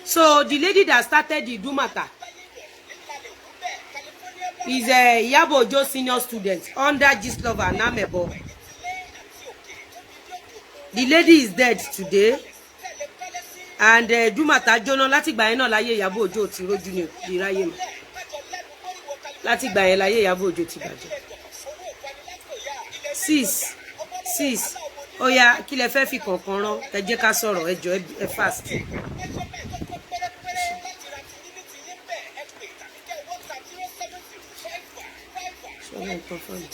So the lady that started the Idumota is a Iyabo Ojo senior student under Gistlover and Amebo. The lady is dead today, and Idumota jóná. Látìgbà yẹn náà láyé Ìyábọ̀ Òjó ti rójú ní ìráyè mọ́. Látìgbà yẹn láyé Ìyábọ̀ Òjó ti bàjẹ́. Six six, ó yá, kí lẹ fẹ́ fi kọ̀ọ̀kan rán? Ẹ jẹ́ ká sọ̀rọ̀, ẹ jọ̀ọ́, ẹ fast. Ṣọlá ń tán fún mi.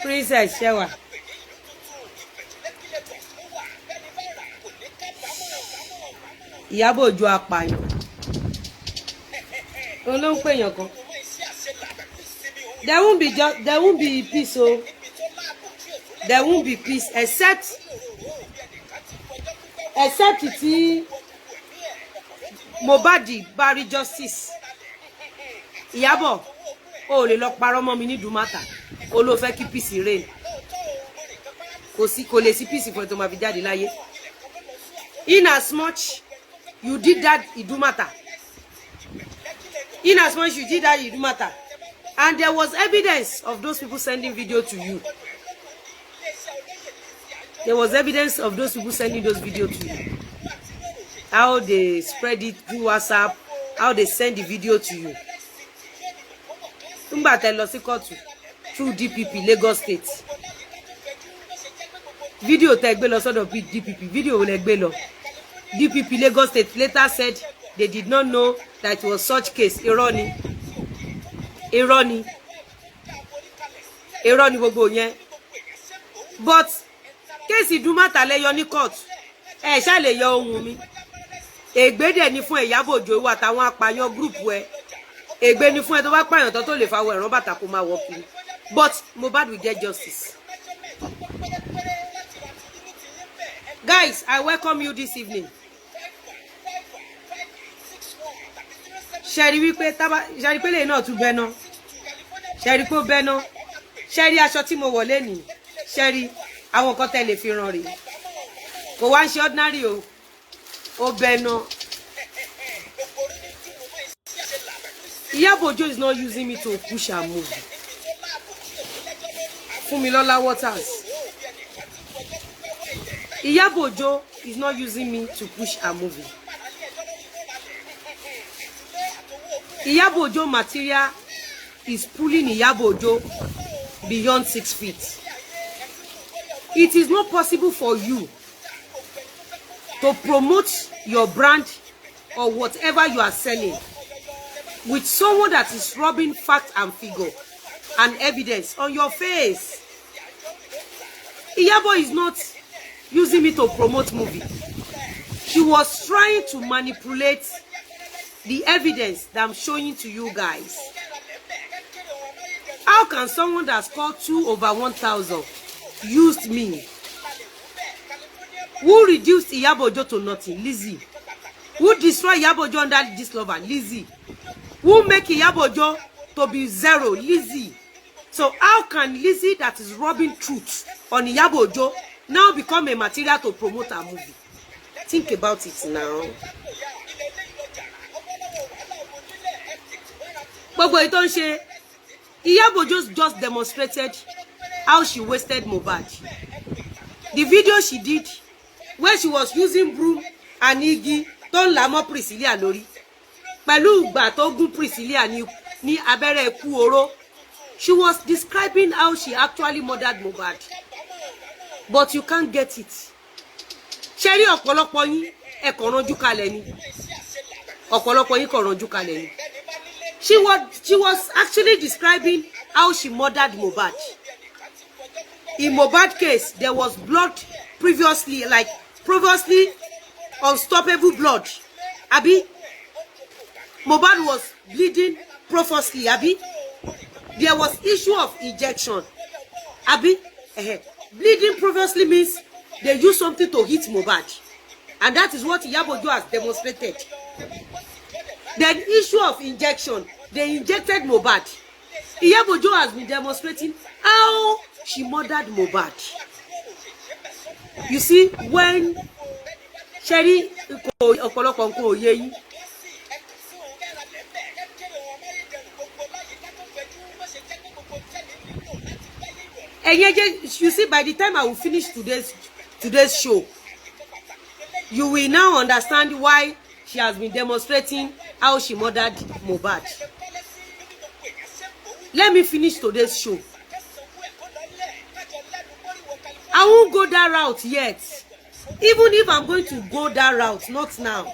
Princess Ṣẹwà. Ìyábọ̀ Òjó apààyàn. Òun ló ń pèèyàn kan. There won't be peace o. There won't be peace except tí Mohbad bá rí justice. Ìyábọ̀, o ò lè lọ parọ́ mọ́ mi ní Dùmátà, o ló fẹ́ kí peace reign. Kò sí, kò lè sí peace fún ẹ tó máa fi jáde láyé. In as much you did that Idumata, in as much you did that Idumata, and there was evidence of those people sending video to you, there was evidence of those people sending those video to you, how they spread it through WhatsApp, how they send the video to you. Nígbà tẹ́ lọ sí kóòtù through DPP Lagos State, fídíò tẹ́ gbé lọ sọ́dọ̀ DPP, fídíò wo lẹ gbé lọ? DPP Lagos State later said they did not know that it was such case. Irọ́ ni, irọ́ ni, irọ́ ni gbogbo yẹn. But case Ìdúmọ̀tà lẹ yọ ní court, ẹ ṣáà lè yọ ohun mi. Ègbé dẹ̀ ni fún Ìyábọ̀ Òjó ìwà àtàwọn apààyàn group ẹ. Ègbé ni fún ẹ tó bá pààyàn tán tó lè fa ẹ̀rọ bàtà kó máa wọ kiri. But Mohbad will get justice. Guys, I welcome you this evening. Ṣe rí wípé tábà ṣe rí pé lèyìn náà tún bẹ́ ná, ṣe rí pé ó bẹ́ ná. Ṣe rí aṣọ tí mo wọ̀ lénìí? Ṣe rí àwọn nǹkan tẹ́ lè fi ràn rèé? Kò wá ń ṣe ordinary o, ó bẹ́ ná. Iyabo Ojo is not using me to push her movie. Funmilola Waters. Iyabo Ojo is not using me to push her movie. Iyabo Ojo material is pulling Iyabo Ojo beyond 6 feet. It is not possible for you to promote your brand or whatever you are selling with someone that is rubbing fact and figure and evidence on your face. Iyabo is not using me to promote movie. She was trying to manipulate the evidence that I'm showing to you guys. How can someone that scored 2 over 1,000 used me? Who reduced Iyabo Ojo to nothing? Lizzy. Who destroyed Iyabo Ojo under this lover? Lizzy. Who make Iyabo Ojo to be zero? Lizzy. So how can Lizzy that is robbing truth on Iyabo Ojo now become a material to promote her movie? Think about it now. Gbogbo èyí tó ń ṣe, Iyabo Ojo just demonstrated how she wasted Mohbad. The video she did where she was using broom and igi tó ń là mọ́ Priscilla lórí, pẹ̀lú ìgbà tó gún Priscilla ní abẹ́rẹ́ ikú oró, she was describing how she actually murdered Mohbad, but you can't get it. Ṣe rí ọ̀pọ̀lọpọ̀ yín, ẹ kàn ránjú kalẹ̀ ni. Ọ̀pọ̀lọpọ̀ yín kàn ránjú kalẹ̀ ni. She was actually describing how she murdered Mohbad. In Mohbad case, there was blood previously, like previously unstoppable blood, abi? Mohbad was bleeding profusely, abi? There was issue of injection, abi? Bleeding previously means they used something to hit Mohbad, and that is what Iyabo Ojo has demonstrated. Then issue of injection, they injected Mohbad. Iyabo Ojo has been demonstrating how she murdered Mohbad. You see, when ṣe rí kò ọ̀pọ̀lọpọ̀ nǹkan ò yé yín. Ẹ̀yin ẹ jẹ́, you see, by the time I will finish today's show, you will now understand why she has been demonstrating how she murdered Mohbad. Let me finish today's show. I won't go that route yet. Even if I'm going to go that route, not now.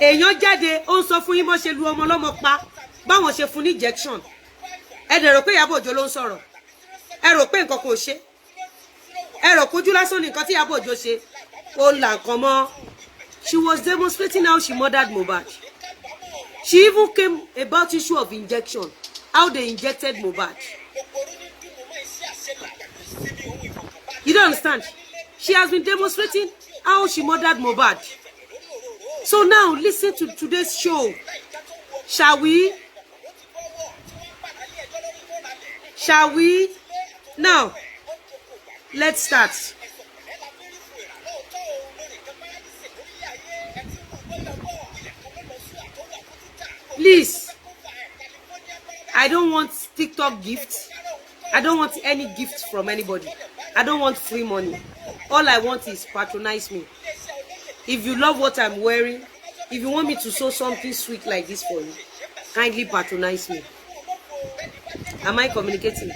Èèyàn jáde, ó ń sọ fún yín bó ṣe lu ọmọ ọlọ́mọ pa, báwọn ṣe fún ní injection. Ẹ dẹ̀ rò pé Ìyábọ̀ Òjó ló ń sọ̀rọ̀. Ẹ rò pé nǹkan kò ṣe. Ẹ rò kójú lásán ní nǹkan tí Ìyábọ̀ Òjó ṣe. Ó là nǹkan mọ́. She was demonstrating how she murdered Mohbad. She even came about issue of injection, how they injected Mohbad. You don't understand? She has been demonstrating how she murdered Mohbad. So now listen to today's show. Shall we? Shall we? Now, let's start. Please, I don't want TikTok gifts. I don't want any gift from anybody. I don't want free money. All I want is patronize me. If you love what I'm wearing, if you want me to sew something sweet like this for you, kindly patronize me. Am I communicating?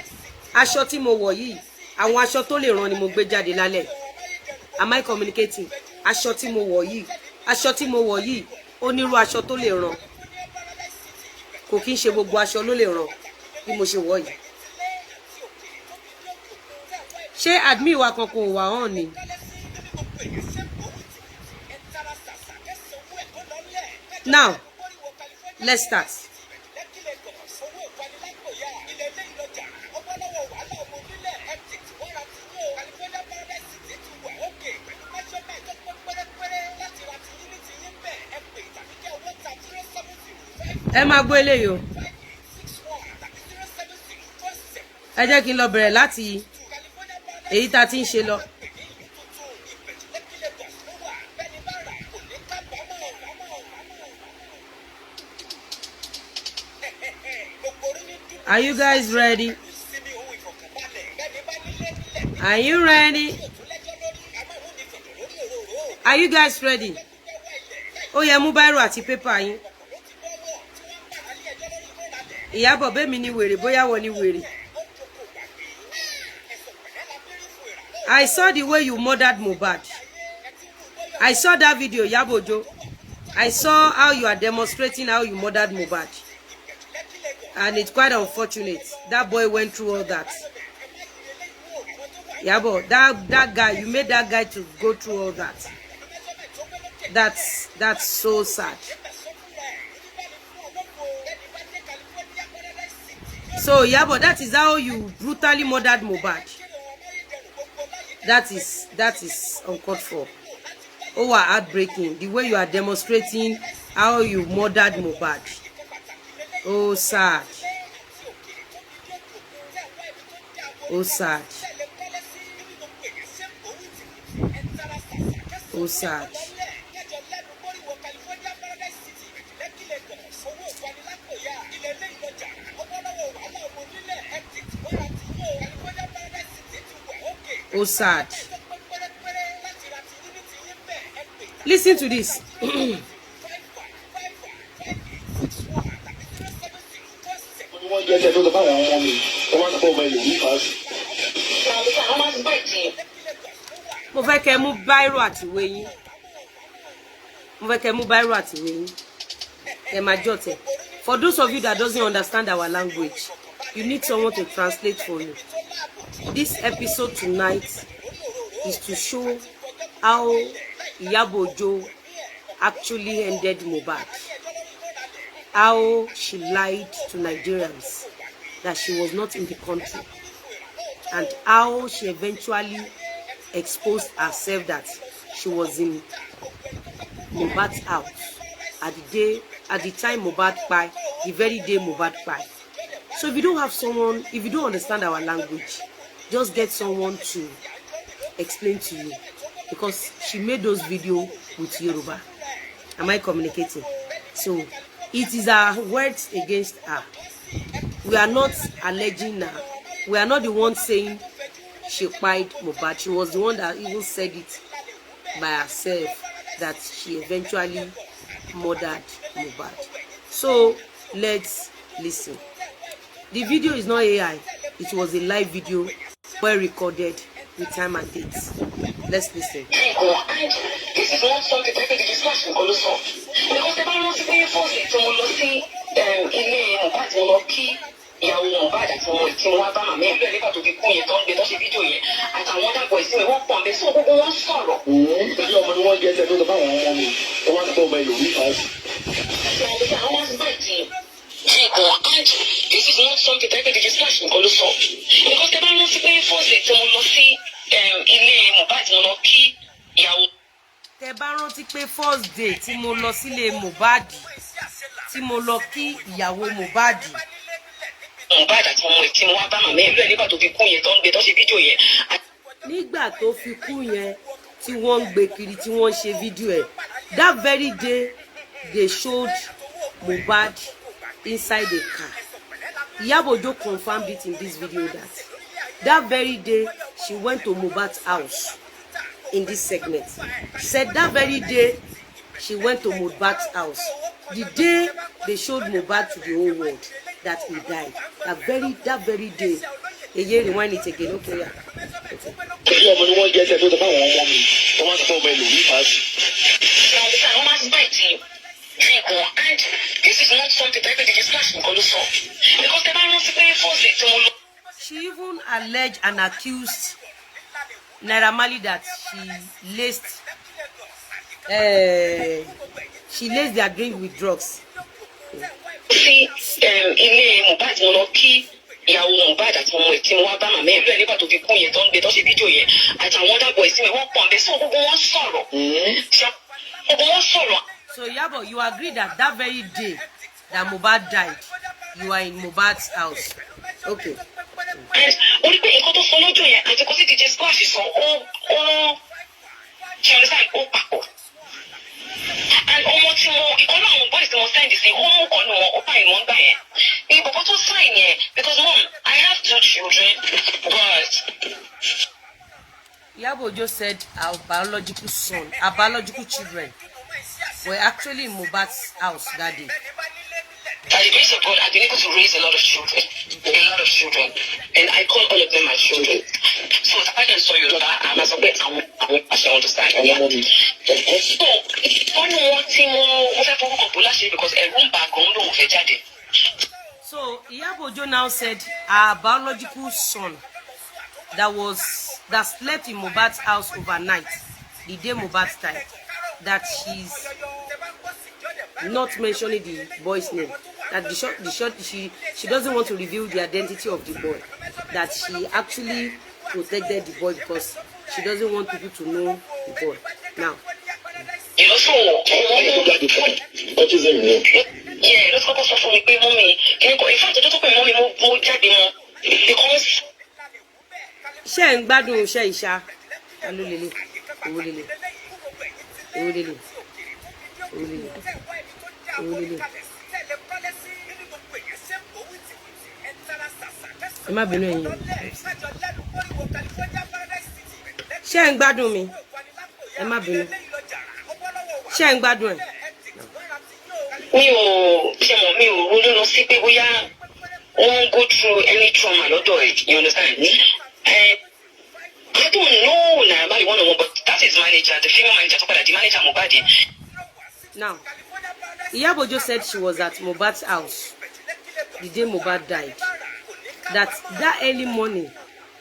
Aṣọ tí mo wọ̀ yìí, àwọn aṣọ tó lè rán ni mo gbé jáde lálẹ́. Am I communicating? Aṣọ tí mo wọ̀ yìí, aṣọ tí mo wọ̀ yìí, ó nírú aṣọ tó lè rán. Kò kí ń ṣe gbogbo aṣọ ló lè rán bí mo ṣe wọ̀ yìí. Ṣé admin wa kankan ò wà hàn ni? Now, let's start. Ẹ máa gbọ́ eléyìí o. Ẹ jẹ́ kí n lọ bẹ̀rẹ̀ láti èyí tá a ti ń ṣe lọ. Are you guys ready? Are you ready? Are you guys ready? Ó yẹ mú biro àti paper yín. Ìyábọ̀ bẹ́mi ni wèrè, bóyá wọ́n ni wèrè. I saw the way you murdered Mohbad. I saw that video, Iyabo Ojo. I saw how you are demonstrating how you murdered Mohbad. And it's quite unfortunate. That boy went through all that. Iyabo, that guy, you made that guy to go through all that. That's so sad. So Iyabo, that is how you brutally murdered Mohbad. That is uncalled for. Oh, heartbreaking. The way you are demonstrating how you murdered Mohbad. Oh, sad. Oh, sad. Oh, sad. Oh, sad. Listen to this. Wọ́n jẹ́ ẹsẹ̀ tó lọ báwọn ọmọ mi, wọ́n wá sọ ọmọ ẹlòmíì fàásì. Mo fẹ́ kẹ́ mú biro àti ìwé yín. Mo fẹ́ kẹ́ mú biro àti ìwé yín. Ẹ máa jot ẹ̀. For those of you that doesn't understand our language, you need someone to translate for you. This episode tonight is to show how Iyabo Ojo actually ended Mohbad. How she lied to Nigerians that she was not in the country, and how she eventually exposed herself that she was in Mohbad's house at the time Mohbad died, the very day Mohbad died. So if you don't have someone, if you don't understand our language, just get someone to explain to you, because she made those video with Yoruba. Am I communicating? So it is our words against her. We are not alleging her. We are not the ones saying she kpied Mohbad. She was the one that even said it by herself that she eventually murdered Mohbad. So let's listen. The video is not AI. It was a live video, well recorded with time and date. Let's listen. And this is not something that DJ Splash nìkan ló sọ, because ẹ bá rántí pé first tí mo lọ sí ilé Mohbad, mo lọ kí ìyàwó Mohbad àti ọmọ ẹ̀ tí mo wá bá màmá ẹ̀ lóye nígbà tó fi kú yẹn, tó ń gbé tó ṣe fídíò yẹn àtàwọn other boys mi, wọ́n pọ̀ mbẹ́, so gbogbo wọn sọ̀rọ̀. Bí ọmọ ni wọ́n jẹ́ ẹsẹ̀ tó sọ fáwọn ọmọ mi tó wá sọ ọmọ ẹlòmíì fàájì. Àwọn husband nǹkan, and this is not something that DJ Splash nìkan ló sọ, because ẹ bá rántí pé first tí mo lọ sí ilé Mohbad, mo lọ kí ìyàwó Tẹ bá rántí pé first day tí mo lọ sílé Mohbad, tí mo lọ kí ìyàwó Mohbad, Mohbad àti ọmọ ẹ̀ tí mo wá bá màmá ẹ̀ lóye nígbà tó fi kú yẹn, tó ń gbé tó ṣe fídíò yẹn. Nígbà tó fi kú yẹn, tí wọ́n ń gbé kiri, tí wọ́n ń ṣe fídíò ẹ̀, that very day they showed Mohbad inside a car. Iyabo Ojo confirmed it in this video that that very day she went to Mohbad's house. In this segment, she said that very day she went to Mohbad's house, the day they showed Mohbad to the whole world that he died, that very day. Eye, rewind it again. Okay, yeah, okay. Bí ọmọ ni wọ́n jẹ́ ẹsẹ̀ tó sọ fáwọn ọmọ mi tó wá sọ ọmọ ẹlòmíì fàájì. Àwọn husband nǹkan, and this is not something that DJ Splash nìkan ló sọ, because tẹ bá rántí pé first day tí mo lọ. She even alleged and accused Naira Marley that she laced their drink with drugs. Sí ilé Mohbad, mo lọ kí ìyàwó Mohbad àti ọmọ ẹ̀ tí mo wá bá màmá ẹ̀ lóye nígbà tó fi kú yẹn, tó ń gbé tó ṣe fídíò yẹn àtàwọn other boys mi, wọ́n pọ̀ mbẹ́, so gbogbo wọn sọ̀rọ̀, gbogbo wọn sọ̀rọ̀. So Iyabo, you agree that that very day that Mohbad died, you are in Mohbad's house. Okay. And ó rí pé nǹkan tó sọ lọ́jọ́ yẹn àti kó sí DJ Splash sọ, ó ṣe understand, ó papọ̀. And ọmọ tí mo ìkan náà, àwọn boys tí mo send sí, ó mú kan nù wọn, ó bá ìwọ̀n gbà yẹn ní bàbá tó sign yẹn, because mom, I have two children, but. Iyabo Ojo said our biological son, our biological children were actually in Mohbad's house that day. By the grace of God, I've been able to raise a lot of children. A lot of children. And I call all of them my children. So if I can sọ Yorùbá, I'm as pé àwọn àṣẹ understand. Àwọn ọmọ mi, of course. So, wọ́n ní wọ́n tí wọ́n fẹ́ forúkọ bò láṣẹ because ẹ̀rù ń bà gan, lòun fẹ́ jáde. So Iyabo Ojo now said her biological son that slept in Mohbad's house overnight the day Mohbad died, that she's not mentioning the boy's name, that the short she doesn't want to reveal the identity of the boy, that she actually protected the boy because she doesn't want people to know the boy now. So Ọmọ tó jáde fún autism ni. Yeah, ló ti kọ́kọ́ sọ fún mi pé mummy kìíní kan, in fact, ọjọ́ tó pè mummy, mo jáde mọ́ because. Ṣé ẹ̀ ń gbádùn iṣẹ́ ìṣá? Ta ló lélẹ̀? Owó lélẹ̀, owó lélẹ̀, owó lélẹ̀, owó lélẹ̀. Ẹ má bínú, ẹ̀yin. Ṣé ẹ̀ ń gbádùn mi? Ẹ má bínú. Ṣé ẹ̀ ń gbádùn ẹ̀? Mi ò ṣe mọ̀, mi ò ronú lọ sí pé bóyá wọ́n ń go through any trauma lọ́dọ̀ ẹ̀, you understand? I don't know Naira Marley one on one, but that is manager, the female manager tó padà di manager Mohbad. Now, Iyabo Ojo said she was at Mohbad's house the day Mohbad died. That that early morning,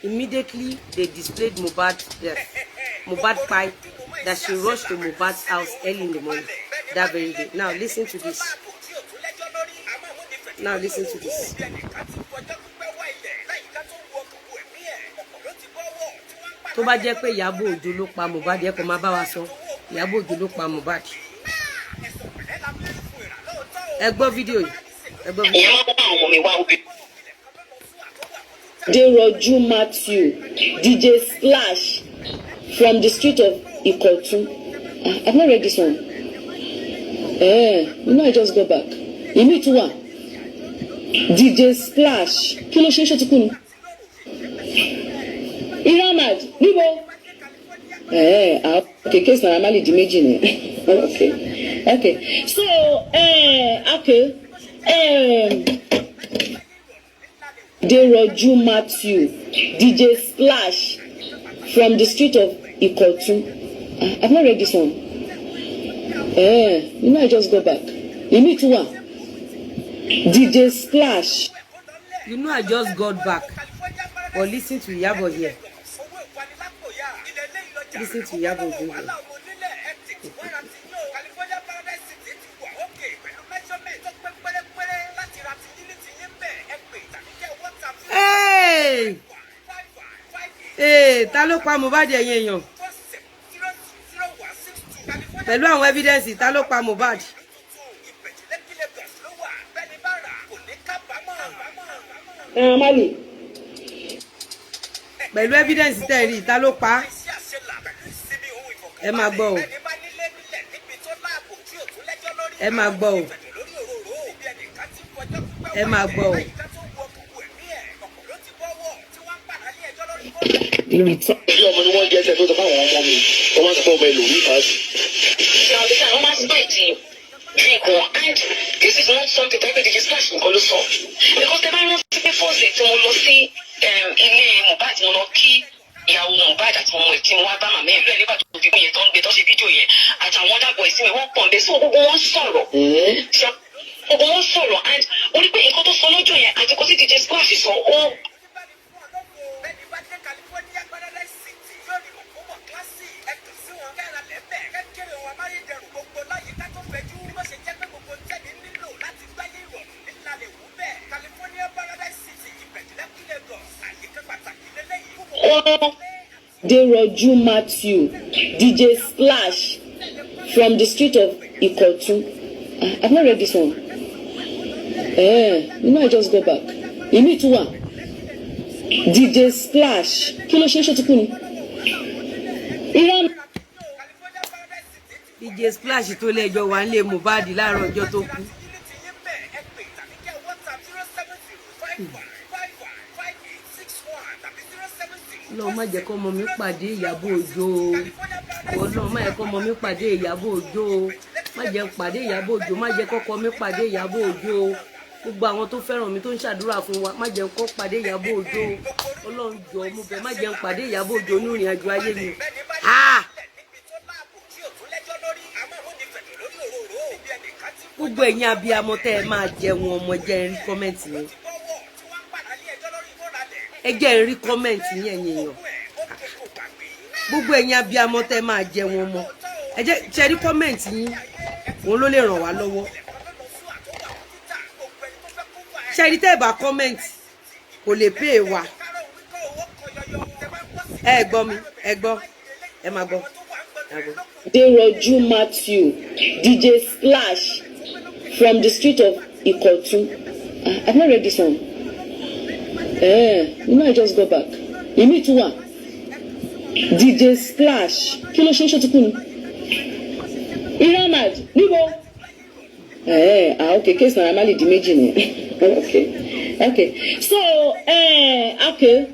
immediately they displayed Mohbad's death, Mohbad pie, that she rushed to Mohbad's house early in the morning that very day. Now listen to this. Now listen to this. Tó bá jẹ́ pé Ìyábọ̀ Òjó ló pa Mohbad, ẹ kò máa bá wa sọ Ìyábọ̀ Òjó ló pa Mohbad. Ẹ gbọ́ fídíò yìí. Ẹ gbọ́ fídíò. Ìyẹn máa ń bá àwọn ọmọ mi wá obì. Deroju Matthew, DJ Splash, from the street of Ikotun. Ah, I've not read this one. Eh, you know I just got back. Ìmí tún wà. DJ Splash. Kí ló ṣe é? Ṣó ti kú ni? Iramad, níbo? Eh, ah, okay, case Naira Marley di méjì ni. Okay. So, okay. Deroju Matthew, DJ Splash, from the street of Ikotun. Ah, I've not read this one. Eh, you know I just got back. Ìmí tún wà. DJ Splash. You know I just got back. But listen to Iyabo here. Listen to Iyabo Ojo here. Hey! Hey, ta ló pa Mohbad, ẹ̀yin èèyàn? Pẹ̀lú àwọn evidence, ta ló pa Mohbad? Naira Marley. Pẹ̀lú evidence tẹ́ ẹ rí, ta ló pa á? Ẹ máa gbọ́ o. Ẹ máa gbọ́ o. Ẹ máa gbọ́ o. The return. Bí ọmọ ni wọ́n jẹ́ ẹsẹ̀ tó sọ fáwọn ọmọ mi, wọ́n máa ń sọ fún ọmọ ẹlòmíì fásitì. You understand? Wọ́n máa ń spread the drink wọn, and this is not something tó yẹ pé DJ Splash nǹkan ló sọ, because tẹ bá rántí pé first day tí mo lọ sí ilé Mohbad, mo lọ kí ìyàwó Mohbad àti ọmọ ẹ̀, tí mo wá bá màmá ẹ̀ lóẹ̀ nígbà tó fi kún yẹn, tó ń gbé, tó ṣe fídíò yẹn, àtàwọn other boys mi, wọ́n pọ̀ ń bẹ. So gbogbo wọn sọ̀rọ̀. Ṣé gbogbo wọn sọ̀rọ̀? And ó rí pé nǹkan tó sọ lọ́jọ́ yẹn àti kó tí DJ Splash sọ ó ó Deroju Matthew, DJ Splash, from the street of Ikotun. Ah, I've not read this one. Eh, you know I just got back. Ìmí tún wà. DJ Splash. Kí ló ṣe é? Ṣó ti kú ni? Iran. DJ Splash tó lẹ́jọ́ wà ń lé Mohbad láàárọ̀ ọjọ́ tó kú. Ọlọ́run, má jẹ́ kọ́ ọmọ mi pàdé Ìyábọ̀ Òjó o. Ọlọ́run, má jẹ́ kọ́ ọmọ mi pàdé Ìyábọ̀ Òjó o. Má jẹ́ pàdé Ìyábọ̀ Òjó. Má jẹ́ kọ́kọ́ mi pàdé Ìyábọ̀ Òjó o. Gbogbo àwọn tó fẹ́ràn mi, tó ń ṣàdúrà fún wa, má jẹ́ kó pàdé Ìyábọ̀ Òjó o. Ọlọ́run, jọ̀ọ́, mo bẹ̀, má jẹ́ n pàdé Ìyábọ̀ Òjó ní ìrìn àjò ayé mi. Ah! Gbogbo ẹ̀yin abiyamọ tẹ́ ẹ máa jẹun ọmọ, jẹ́ ẹ rí comment yẹn. Ẹ jẹ́ ẹ rí comment yẹn, ẹ̀yin èèyàn. Gbogbo ẹ̀yin abiyamọ tẹ́ ẹ máa jẹun ọmọ, ẹ jẹ́ ṣe rí comment yín, òun ló lè ràn wá lọ́wọ́. Ṣe rí, tẹ́ ẹ bá comment, kò lè pay wa. Ẹ gbọ́ mi, ẹ gbọ́, ẹ máa gbọ́, ẹ gbọ́. Deroju Matthew, DJ Splash, from the street of Ikotun. Ah, I've not read this one. Eh, you know I just got back. Ìmí tún wà. DJ Splash. Kí ló ṣe é? Ṣó ti kú ni? Iramad, níbo? Eh, ah, okay, case Naira Marley di méjì ni. Okay. So, okay.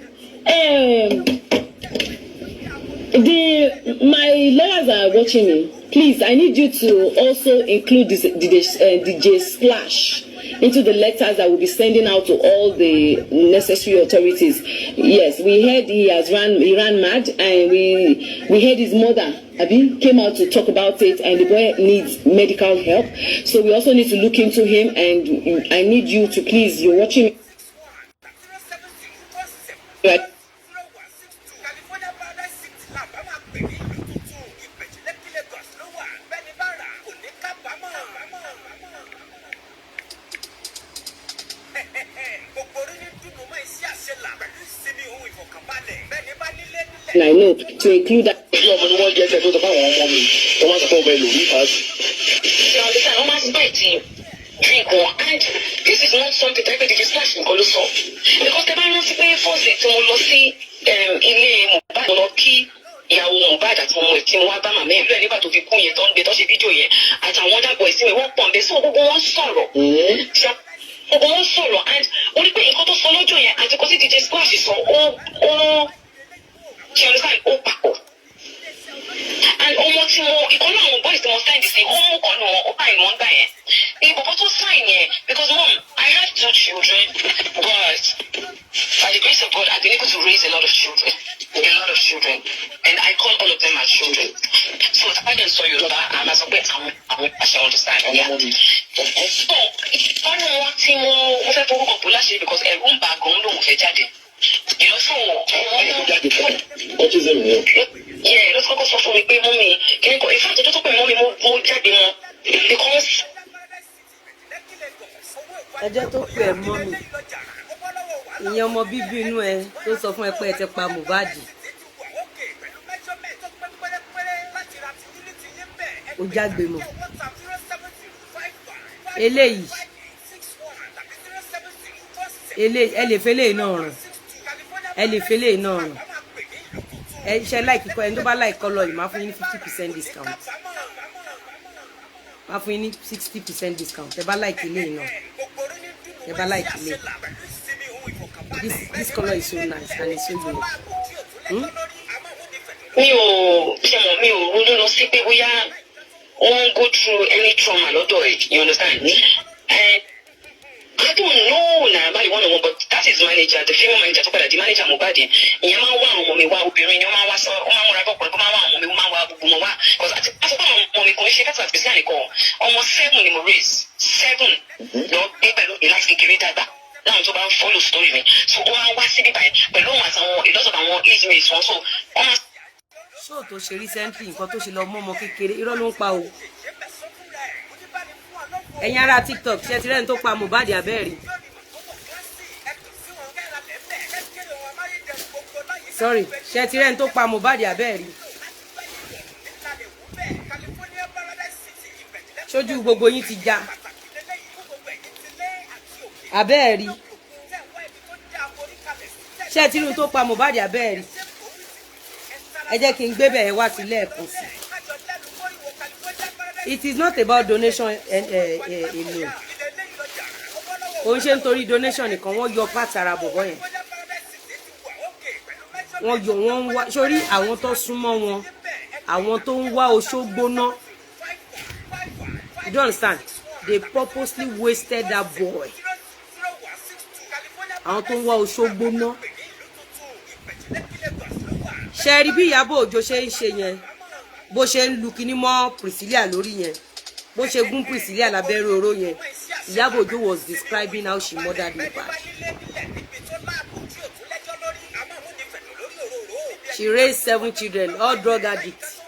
The my lawyers are watching me. Please, I need you to also include this DJ Splash into the letters I will be sending out to all the necessary authorities. Yes, we heard he ran mad, and we heard his mother, abi, came out to talk about it, and the boy needs medical help. So we also need to look into him, and I need you to please. You're watching me. Right. California Paradise City làbá máa pè ní ìlú tuntun. Ìbẹ̀jú Lẹ́kí Lagos ló wà. Bẹ́ni bá rà kò ní kábàámọ̀. Gbogbo orí ní dùnú mọ́ iṣẹ́ àṣelà pẹ̀lú ìsinmi ohun ìfọ̀kànbalẹ̀. Bẹ́ni bá nílé nílẹ̀. And I know to include that. Bí ọmọ ni wọ́n jẹ́ ẹsẹ̀ tó sọ fáwọn ọmọ mi, wọ́n máa ń sọ fún ọmọ ẹlòmíì fásitì. You understand? Wọ́n máa ń spread the drink wọn, and this is not something tó yẹ pé DJ Splash nǹkan ló sọ, because tẹ bá rántí pé first First tí mo lọ sí ilé Mohbad, mo lọ kí ìyàwó Mohbad àti ọmọ ẹ̀ tí mo wá bá màmá ẹ̀ lóẹ̀ nígbà tó fi kú yẹn, tó ń gbé tó ṣe fídíò yẹn àtàwọn other boys mi, wọ́n pọ̀ ń bẹ. So gbogbo wọn sọ̀rọ̀, ṣe gbogbo wọn sọ̀rọ̀, and ó rí pé nǹkan tó sọ lọ́jọ́ yẹn àti kó sí DJ Splash sọ, ó ṣe understand, ó papọ̀. And ọmọ tí mo ìkan náà, àwọn boys tí mo send sí, ó mú kan nù wọn, ó báyìí wọ́n gbà yẹn ìbọ̀bọ̀ tó sign yẹn, because mom, I have two children, but by the grace of God, I've been able to raise a lot of children, a lot of children, and I call all of them my children. So tí a bá dẹ̀ sọ Yorùbá, a máa sọ pé àwọn àṣà, understand? Yeah. So ìkànnì wọn tí mo fẹ́ forúkọ bò láṣìírí because ẹ̀rù ń bà gan, lòun fẹ́ jáde. So Autism ni o. Yeah, ló ti kọ́kọ́ sọ fún mi pé mummy kí ni kò, in fact, ọjọ́ tó pè mummy, mo jáde mọ́ because Ẹjọ́ tó pè ẹ́ mummy, ìyẹn ọmọ bíbí inú ẹ tó sọ fún ẹ pé ẹ ti pa Mohbad, ó jágbe mọ́ eléyìí. Eléyìí, ẹ lè fẹ́ eléyìí náà ràn, ẹ lè fẹ́ eléyìí náà ràn. Ẹ ṣe like kọ, ẹni tó bá like colour yìí, máa fún yín ní 50% discount, máa fún yín ní 60% discount. Ẹ bá like eléyìí náà, ẹ bá like eléyìí. This colour is so nice and it's so unique. Hmm? Mi ò ṣe mọ̀, mi ò ronú lọ sí pé bóyá wọ́n go through any trauma lọ́dọ̀ ẹ̀, you understand? And I don't know na about the one on one, but that is manager, the female manager tó padà di manager Mohbad yẹn. Ìyẹn máa ń wá àwọn ọmọ mi wá. Obìnrin ni ó máa ń wá sọ, ó máa ń múra bọ́kùnrin, kó máa ń wá àwọn ọmọ mi, ó máa ń wá gbogbo wọn wá, because àti pé àwọn ọmọ mi kò ń ṣe kátà àti bísí nìkan. Ọmọ seven ni mo raise, seven lọ gbé pẹ̀lú mi láti kékeré dàgbà, láwọn tó bá ń follow story mi. So ó máa ń wá síbí báyìí pẹ̀lú òun àtàwọn a lot of àwọn age mates wọn, so wọ́n máa Ṣóò tó ṣe recently, nǹkan tó ṣe lọ mọ́ ọmọ kékeré, irọ́ ló ń pa o. Ẹ̀yin ará TikTok, ṣe ti rẹ́ni tó pa Mohbad abẹ́rẹ́? Sorry, ṣe ti rẹ́ni tó pa Mohbad abẹ́rẹ́? Ṣojú gbogbo yín ti já abẹ́ẹ̀rí? Ṣé ẹ ti rí ohun tó pa Mohbad abẹ́ẹ̀rí? Ẹ jẹ́ kí n gbé bẹ́ẹ̀ wá sí lẹ́ẹ̀kan sí. It is not about donation alone. Kò ń ṣe nítorí donation nìkan. Wọ́n yọ pàtì ara bọ̀bọ̀ yẹn, wọ́n yọ, wọ́n ń wá sórí àwọn tó súnmọ́ wọn, àwọn tó ń wá oṣó gbóná. You don't understand? They purposely wasted that boy. Àwọn tó ń wá oṣó gbóná, ṣe rí bí Ìyábọ̀ Òjó ṣe ń ṣe yẹn, bó ṣe ń lu kinní mọ́ Priscilla lórí yẹn, bó ṣe gún Priscilla lábẹ́rẹ́ oró yẹn. Ìyábọ̀ Òjó was describing how she murdered Mohbad. She raised seven children, all drug addicts.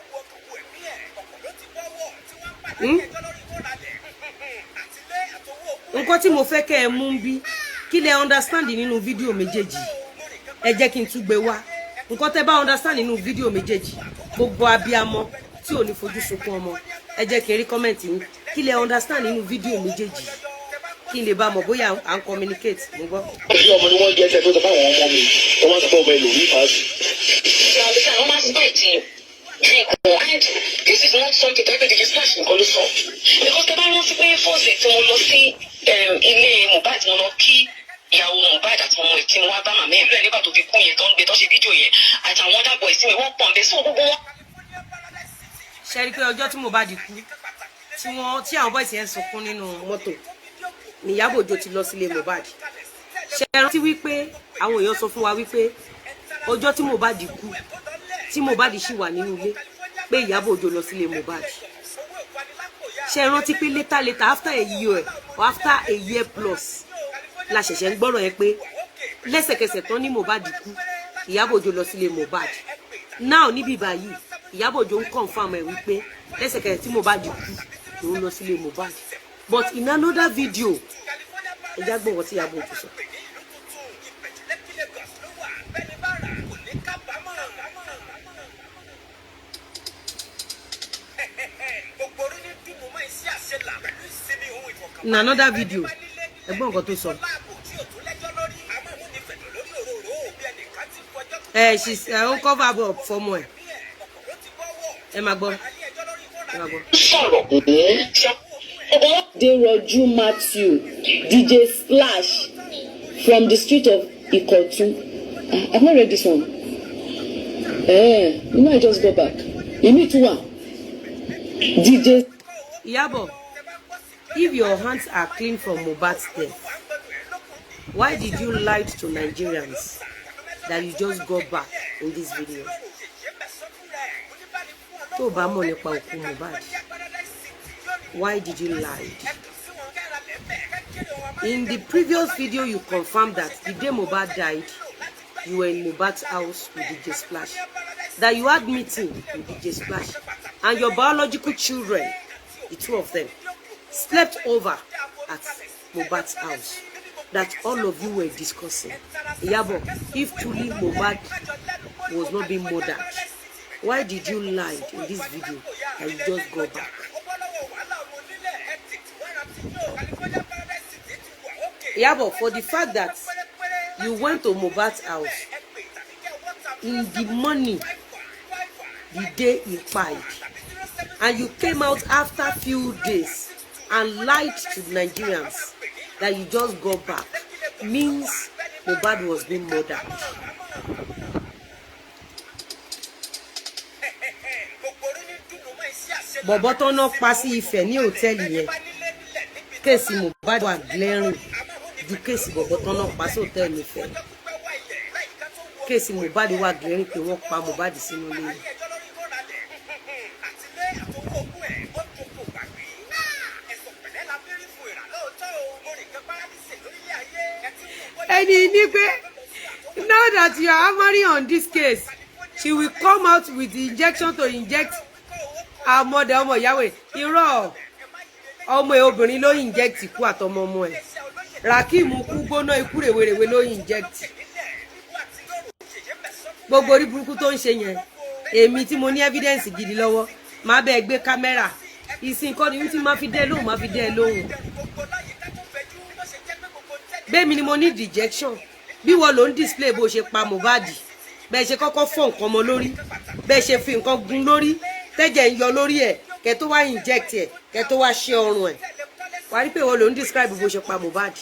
Nǹkan tí mo fẹ́ kẹ́ ẹ mú ń bí, kí lẹ understand nínú fídíò méjèèjì? Ẹ jẹ́ kí n tún gbé wá. Nǹkan tẹ́ bá understand nínú fídíò méjèèjì, gbogbo abiyamọ tí ò ní fojú sunkún ọmọ, ẹ jẹ́ kí n rí comment yín. Kí lẹ understand nínú fídíò méjèèjì, kí n lè bá mọ̀ bóyá à ń communicate? Mo gbọ́. Ṣé ọmọ ni wọ́n jẹ́ ẹsẹ̀ tó sọ fáwọn ọmọ mi tó wọ́n sọ fún ọmọ ẹlòmíì fàásì? You understand? Wọ́n máa ń spray drink wọn, and this is not something tó yẹ pé DJ Splash nìkan ló sọ, because tẹ bá rántí pé first tí mo lọ sí ilé Mohbad, mo lọ kí ìyàwó Mohbad àti ọmọ ẹ̀ tí mo wá bá màmá ẹ̀ lóẹ̀ nígbà tó fi kú yẹn, tó ń gbé tó ṣe fídíò yẹn àtàwọn other boys mi, wọ́n pọ̀ ń bẹ. So gbogbo wọn. Ṣe rí i pé ọjọ́ tí Mohbad kú, tí wọ́n tí àwọn boys yẹn ń sunkún nínú mọ́tò ní Ìyábọ̀ Òjó ti lọ sílé Mohbad. Ṣe rántí wípé àwọn èèyàn sọ fún wa wípé ọjọ́ tí Mohbad kú, tí Mohbad ṣì wà nínú ilé, pé Ìyábọ̀ Òjó lọ sílé Mohbad? Ṣe rántí pé later later, after a year or after a year plus, la ṣẹ̀ṣẹ̀ ń gbọ́rọ̀ yẹn pé lẹ́sẹ̀kẹsẹ̀ tán ní Mohbad kú, Ìyábọ̀ Òjó lọ sílé Mohbad? Now níbí báyìí, Ìyábọ̀ Òjó ń confirm ẹ̀ wípé lẹ́sẹ̀kẹsẹ̀ tí Mohbad kú lòun lọ sílé Mohbad. But in another video, ẹ já gbọ́ nǹkan tí Ìyábọ̀ Òjó sọ. In another video, ẹ gbọ́ nǹkan tó sọ. Ẹ she's ẹ ń cover up fọmọ ẹ. Ẹ máa gbọ́, ẹ máa gbọ́. Sọ̀rọ̀ ṣe ọgbọ́n. Aderoju Matthew, DJ Splash, from the street of Ikotun. Ah, I've not read this one. You know I just got back. Èmi tún wà. DJ Iyabo, if your hands are clean from Mohbad's death, why did you lie to Nigerians that you just got back in this video? Tó o bá mọ̀ nípa òkú Mohbad, why did you lie? In the previous video, you confirmed that the day Mohbad died, you were in Mohbad's house with DJ Splash, that you had meeting with DJ Splash, and your biological children, the two of them, slept over at Mohbad's house, that all of you were discussing. Iyabo, if truly Mohbad was not being murdered, why did you lie in this video that you just got back? Iyabo, for the fact that you went to Mohbad's house in the morning, the day he died, and you came out after few days and lied to Nigerians that you just got back, means Mohbad was being murdered. Bọ̀bọ̀ tó ná pa sí Ifẹ̀ ní hòtẹ́ẹ̀lì yẹn, case Mohbad wà glaring ju case bọ̀bọ̀ tó ná pa sí hòtẹ́ẹ̀lì Ifẹ̀. Case Mohbad wà glaring pé wọ́n pa Mohbad sínú ilé yẹn. Ẹni ní pé now that you are hammering on this case, she will come out with the injection to inject her mother. Ọmọ ìyàwó ẹ̀, irọ́, ọmọ ẹ̀ obìnrin ló inject ikú àtọmọ ọmọ ẹ̀. Rakim kú gbóná ikú rèwerèwe ló inject. Gbogbo orí burúkú tó ń ṣe yẹn, èmi tí mo ní evidence gidi lọ́wọ́, máa bẹ́ẹ̀ gbé kámẹ́rà ìsìn kọ́ni tí máa fi dẹ́ lóhùn, máa fi dẹ́ lóhùn. Bẹ́ẹ̀mi ni mo ní dejection bí wọ́n ló ń display bó ṣe pa Mohbad, bẹ́ẹ̀ ṣe kọ́kọ́ fọ́ nǹkan mọ́ lórí, bẹ́ẹ̀ ṣe fi nǹkan gún lórí, tẹ́jẹ̀ ń yọ lórí ẹ̀, kẹ́ tó wá inject ẹ̀, kẹ́ tó wá ṣe ọrùn ẹ̀. Wà á rí pé wọ́n ló ń describe bó ṣe pa Mohbad.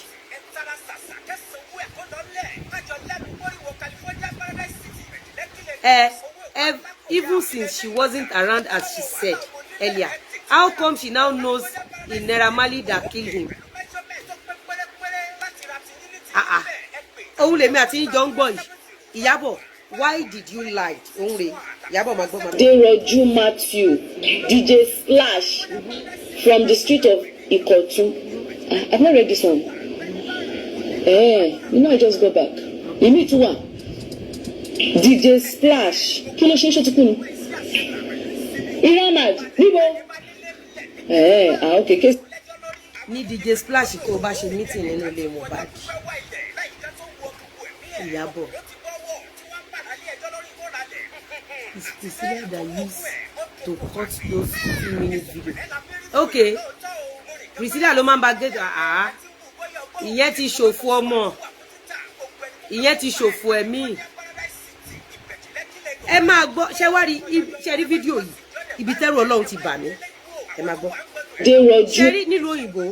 Even since she wasn't around as she said earlier, how come she now knows in Naira Marley that killed him? Ah ah, òun lèmi àti yín jọ ń gbọ́ yìí. Ìyábọ̀, why did you lie? Òun rèé, Ìyábọ̀, máa gbọ́, máa gbọ́. Aderoju Matthew, DJ Splash, from the street of Ikotun. Ah, I've not read this one. You know I just got back. Èmi tún wà. DJ Splash, kí ló ṣe ń ṣètìkú ni? Iramad, níbo? Ah, okay, case. Ní DJ Splash tó o bá ṣe meeting nínú ilé Mohbad. Ìyábọ̀, it's Priscilla that used to cut those 2-minute video. Okay, Priscilla ló máa ń ba gé. Ah, ìyẹn ti ṣòfò ọmọ, ìyẹn ti ṣòfò ẹ̀mí. Ẹ máa gbọ́, ṣé wá rí, ṣe rí fídíò yìí, ibi tẹ́rù Ọlọ́run ti bà mí. Ẹ máa gbọ́. Aderoju Ṣe rí nílùú òyìnbó,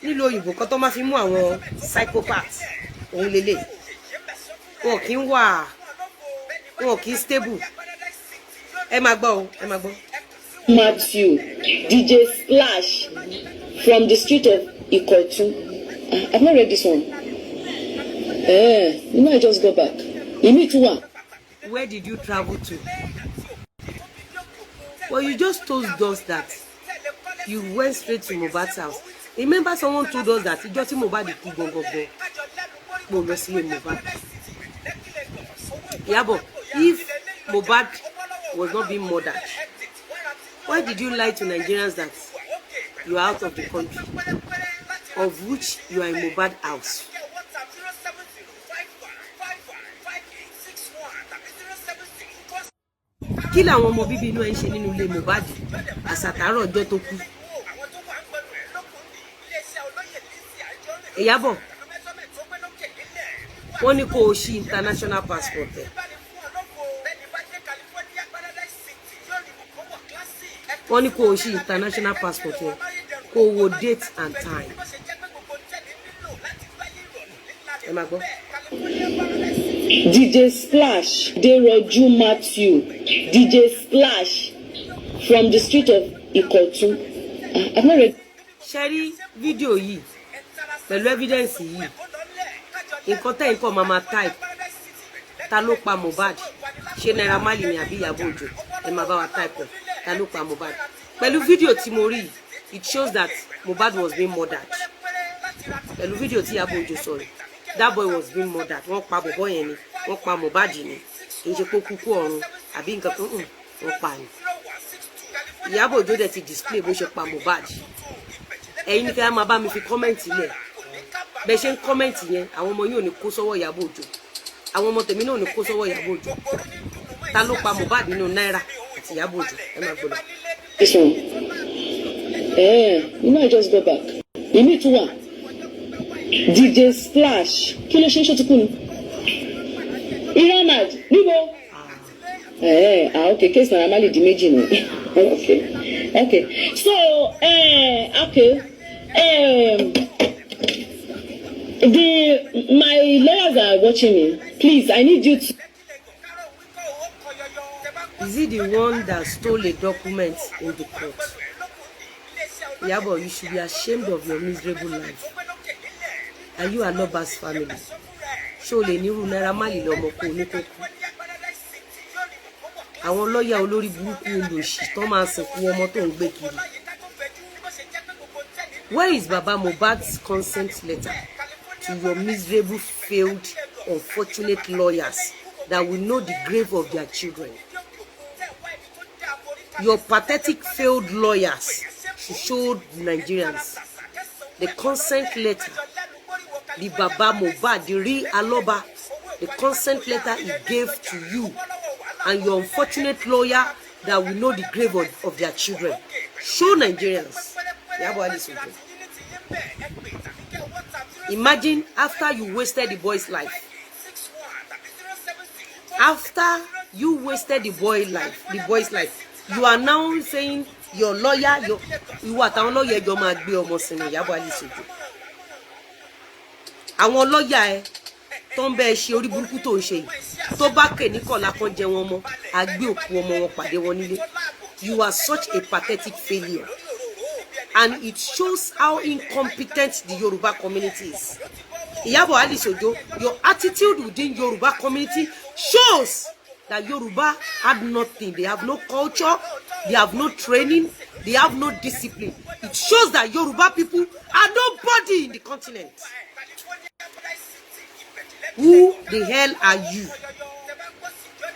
nílùú òyìnbó kan tó máa fi mú àwọn psychopath òun lélẹ̀, wọn kì í wà, wọn kì í stable. Ẹ máa gbọ́ o, ẹ máa gbọ́. Matthew, DJ Splash, from the street of Ikotun. Ah, I've not read this one. You know I just got back. Èmi tún wà. Where did you travel to? Well, you just told us that you went straight to Mohbad's house. Remember someone told us that ìjọ́ tí Mohbad kú gangan, mo lọ sílé Mohbad. Ìyábọ̀, if Mohbad was not being murdered, why did you lie to Nigerians that you are out of the country, of which you are in Mohbad house? Kí làwọn ọmọ bíbí inú ẹ ń ṣe nínú ilé Mohbad àsàtàrọ̀ ọjọ́ tó kú? Ìyábọ̀, wọ́n ní kó o ṣí international passport ẹ̀. Wọ́n ní kó o ṣí international passport yẹn, kó o wo date and time. Ẹ máa gbọ́. DJ Splash Deroju Matthew, DJ Splash from the street of Ikotun. Ah, I've not read. Ṣe rí fídíò yìí pẹ̀lú evidence yìí, nǹkan tẹ́ nǹkan máa máa type, ta ló pa Mohbad? Ṣé Naira Marley ni àbí Ìyábọ̀ Òjó? Ẹ máa bá wa type ẹ̀, ta ló pa Mohbad? Pẹ̀lú fídíò tí mo rí yìí, it shows that Mohbad was being murdered. Pẹ̀lú fídíò tí Ìyábọ̀ Òjó sọ̀rọ̀, that boy was being murdered. Wọ́n pa bọ̀bọ̀ yẹn ni, wọ́n pa Mohbad ni. Kì í ṣe pé ó kúkú ọ̀run àbí nǹkan kan hàn, wọ́n pa ni. Ìyábọ̀ Òjó dẹ̀ ti display bó ṣe pa Mohbad. Ẹ̀yin ní kí á máa bá mi fi comment lẹ̀. Bẹ́ẹ̀ ṣe ń comment yẹn, àwọn ọmọ yìí ò ní kó sọ́wọ́ Ìyábọ̀ Òjó, àwọn ọmọ tèmi náà ò ní kó sọ́wọ́ Ìyábọ̀ Òjó. Ta ló pa Mohbad nínú Naira àti Ìyábọ̀ Òjó? Ẹ máa gbọ́dọ̀. This one. Eh, you know I just got back. You need to one. DJ Splash. Kí ló ṣe ń ṣòtúkú ni? Iramad, níbo? Eh, ah, okay, case Naira Marley di méjì ni. Okay. So, okay. The my lawyers are watching me. Please, I need you to. Is he the one that stole a document in the court? Iyabo, you should be ashamed of your miserable life. Are you Aloba's family? Ṣé o lè nírú Naira Marley lọ́mọ kó o ní kó kú? Àwọn lọ́ọ̀yà olórí burúkú, olòṣì tó máa sìnkú ọmọ tó ń gbé kiri. Where is Baba Mohbad's consent letter to your miserable, failed, unfortunate lawyers that will know the grave of their children? Your pathetic, failed lawyers should show Nigerians the consent letter the Baba Mohbad, the real Aloba, the consent letter he gave to you and your unfortunate lawyer that will know the grave of their children. Show Nigerians. Iyabo Alice Ojo. Imagine, after you wasted the boy's life. After you wasted the boy's life, you are now saying your lawyer, your ìwọ àtàwọn lawyer ẹjọ́ máa gbé ọmọ sinmi. Iyabo Alice Ojo. Àwọn lọ́ọ̀yà ẹ tó ń bẹ ẹ ṣe orí burúkú tó ń ṣe yìí, tó bá kè ní kọ̀ọ̀la kan jẹ wọn mọ́, a gbé òkú ọmọ wọn pàdé wọn nílé. You are such a pathetic failure, and it shows how incompetent the Yoruba community is. Iyabo Alice Ojo, your attitude within Yoruba community shows that Yoruba had nothing. They have no culture, they have no training, they have no discipline. It shows that Yoruba people are nobody in the continent. Who the hell are you?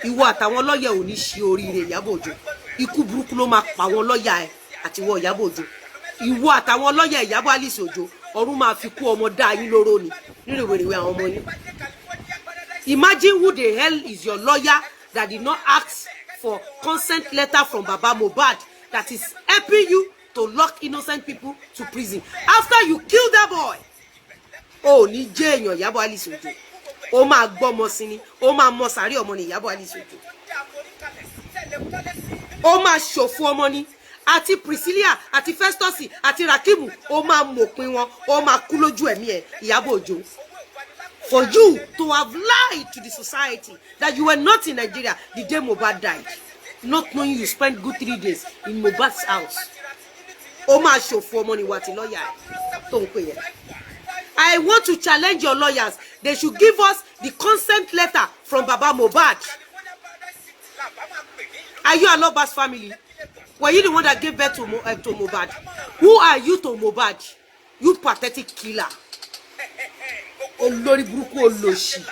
Ìwọ àtàwọn lọ́yà ò ní ṣe oríire. Ìyábọ̀ Òjó, ikú burúkú ló máa pa àwọn lọ́yà ẹ àti ìwọ Ìyábọ̀ Òjó. Ìwọ àtàwọn lọ́yà Ìyábọ̀ Alice Òjó, ọ̀run máa fi kú ọmọ dá yín lóró ni nínú ìwèrèwé àwọn ọmọ yín. Imagine, who the hell is your lawyer that did not ask for consent letter from Baba Mohbad, that is helping you to lock innocent people to prison after you kill that boy? O ò ní jẹ́ èèyàn. Ìyábọ̀ Alice Òjó, ó máa gbọ́mọ sí ni, ó máa mọ sàárè ọmọ ní. Ìyábọ̀ Alice Òjó, ó máa ṣòfò ọmọ ni, àti Priscilla àti Festus àti Rakimu, ó máa mọ̀pin wọn, ó máa kú lójú ẹ̀mí ẹ̀. Ìyábọ̀ Òjó, for you to have lied to the society that you were not in Nigeria the day Mohbad died, not knowing you spent good 3 days in Mohbad's house, ó máa ṣòfò ọmọ ni, wà tí lọ́ọ̀yà ẹ̀ tó ń pè yẹn. I want to challenge your lawyers. They should give us the consent letter from Baba Mohbad. Are you Aloba's family? Were you the one that gave birth to Mohbad? Who are you to Mohbad? You pathetic killer. Olórí burúkú, olòṣì.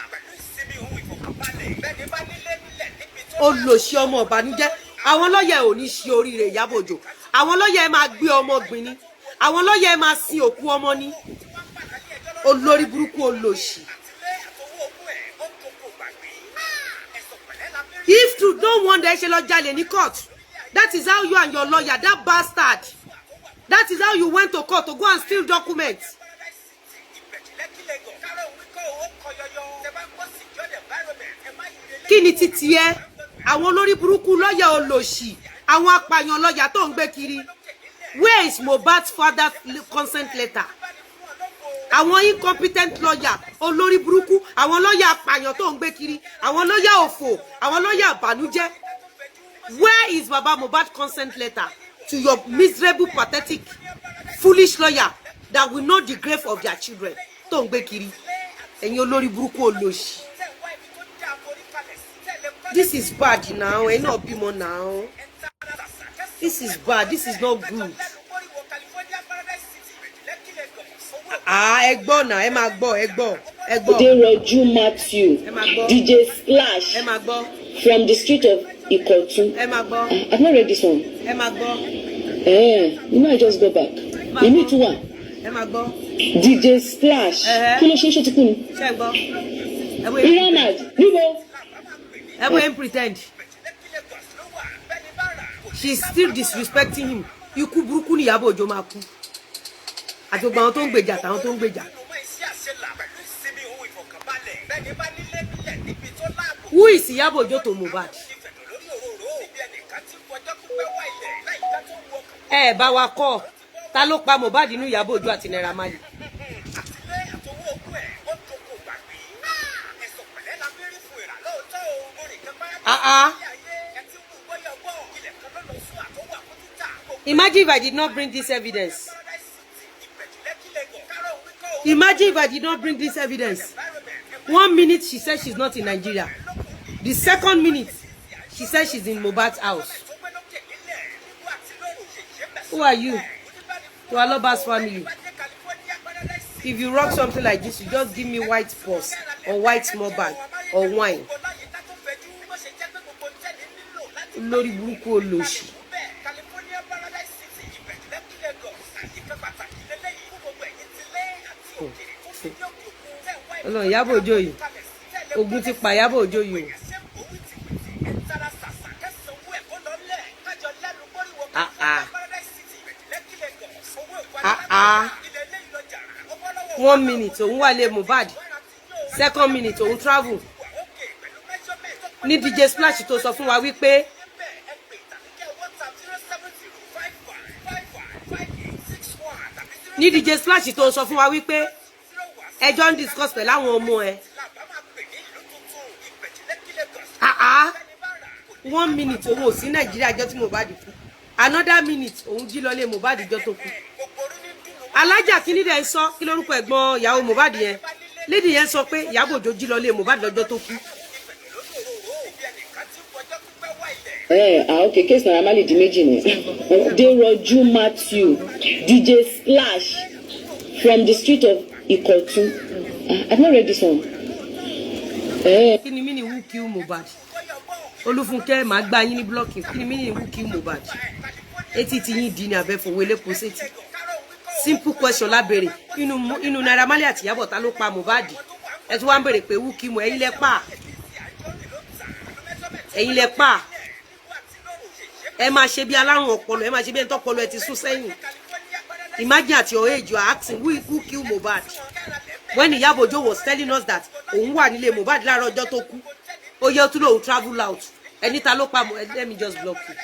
Olòṣì, ọmọ ọ̀bànújẹ́. Àwọn lọ́yà ò ní ṣe oríire. Ìyábọ̀ Òjó. Àwọn lọ́yà ẹ máa gbé ọmọ gbìn ni. Àwọn lọ́yà ẹ máa sin òkú ọmọ ni. Olórí burúkú, olòṣì. If you don't want ẹ ṣe lọ jalè ní court. That is how you and your lawyer, that bastard, that is how you went to court to go and steal documents. Kí ni títí ẹ? Àwọn olórí burúkú lọ́yà olòṣì, Àwọn apààyàn lọ́ọ̀yà tó ń gbé kiri. Where is Mohbad's father's consent letter? Àwọn incompetent lawyer, olórí burúkú, àwọn lọ́ọ̀yà apààyàn tó ń gbé kiri, àwọn lọ́ọ̀yà òfò, àwọn lọ́ọ̀yà àbànújẹ́. Where is Baba Mohbad consent letter to your miserable, pathetic, foolish lawyer that will know the grave of their children tó ń gbé kiri? Ẹ̀yin olórí burúkú olóṣì. This is bad now. Ẹ̀yin náà bímọ now. This is bad. This is not good. Ah, ẹ gbọ́ náà, ẹ máa gbọ́, ẹ gbọ́, ẹ gbọ́. Aderoju Matthew, Ẹ máa gbọ́. DJ Splash Ẹ máa gbọ́. from the street of Ikotun. Ẹ máa gbọ́. Ah, I've not read this one. Ẹ máa gbọ́. Eh, I just go back. Èmi tún wà. Ẹ máa gbọ́. DJ Splash. Kí ló ṣe é, ṣó ti kú ni? Ṣé ẹ gbọ́? Ẹ bóyá Iranad, níbo? Ẹ bóyá ń pretend. She is still disrespecting him. Ikú burúkú ni Ìyábọ̀ Òjó máa kú, àti gbogbo àwọn tó ń gbèjà àtàwọn tó ń gbèjà. Who is Ìyábọ̀ Òjó to Mohbad? Ẹ bá wa kọ́, ta ló pa Mohbad nínú Ìyábọ̀ Òjó àti Naira Marley? Ah ah. Imagine if I did not bring this evidence. Imagine if I did not bring this evidence. One minute she said she's not in Nigeria. The second minute she said she's in Mohbad's house. Who are you to Aloba's family? If you rock something like this, you just give me white purse or white small bag or wine. Lórí burúkú olóṣì. Ọlọ́run, Ìyábọ̀ Òjó yìí, ogun ti pa Ìyábọ̀ Òjó yìí o. Ah ah. Ah ah. One minute òun wà lé Mohbad, second minute òun travel. Ní DJ Splash tó sọ fún wa wípé ní DJ Splash tó sọ fún wa wípé ẹjọ́ ń discuss pẹ̀lú àwọn ọmọ ẹ. Ah ah. One minute òun ò sí Nàìjíríà jọ́ tí Mohbad kú, another minute òun jí lọlé Mohbad jọ́ tó kú. Alájà kínní dẹ̀ ń sọ, kí lórúkọ ẹ̀gbọ́n ìyàwó Mohbad yẹn, lady yẹn sọ pé Ìyábọ̀ Òjó jí lọlé Mohbad lọ́jọ́ tó kú. Eh, ah, okay, case Naira Marley di méjì ni. Aderoju Matthew, DJ Splash from the street of Ikotun. Ah, I've not read this one. Eh. Kí ni mí ni who kill Mohbad? Olúfúnkẹ́, màá gbá yín ní blocking. Kí ni mí ni who kill Mohbad? Etí ti yín di ní abẹ́fọ̀wé lẹ́kọ̀ọ́ sétí. Simple question lábẹ́rẹ̀ inú Naira Marley àti Ìyábọ̀, ta ló pa Mohbad? Ẹ tún wá ń bèrè pé who kill Mohbad. Ẹ̀yin lẹ pa, ẹ̀yin lẹ pa. Ẹ máa ṣe bí alárùn ọpọlọ, ẹ máa ṣe bí ẹni tọpọlọ ẹ ti sún sẹ́yìn. Imagine at your age you are asking who kill Mohbad, when Ìyábọ̀ Òjó was telling us that òun wà nílé Mohbad láàárọ̀ ọjọ́ tó kú. Ó yẹ ó tún lòun travel out. Ẹni ta ló pa? Let me just block you.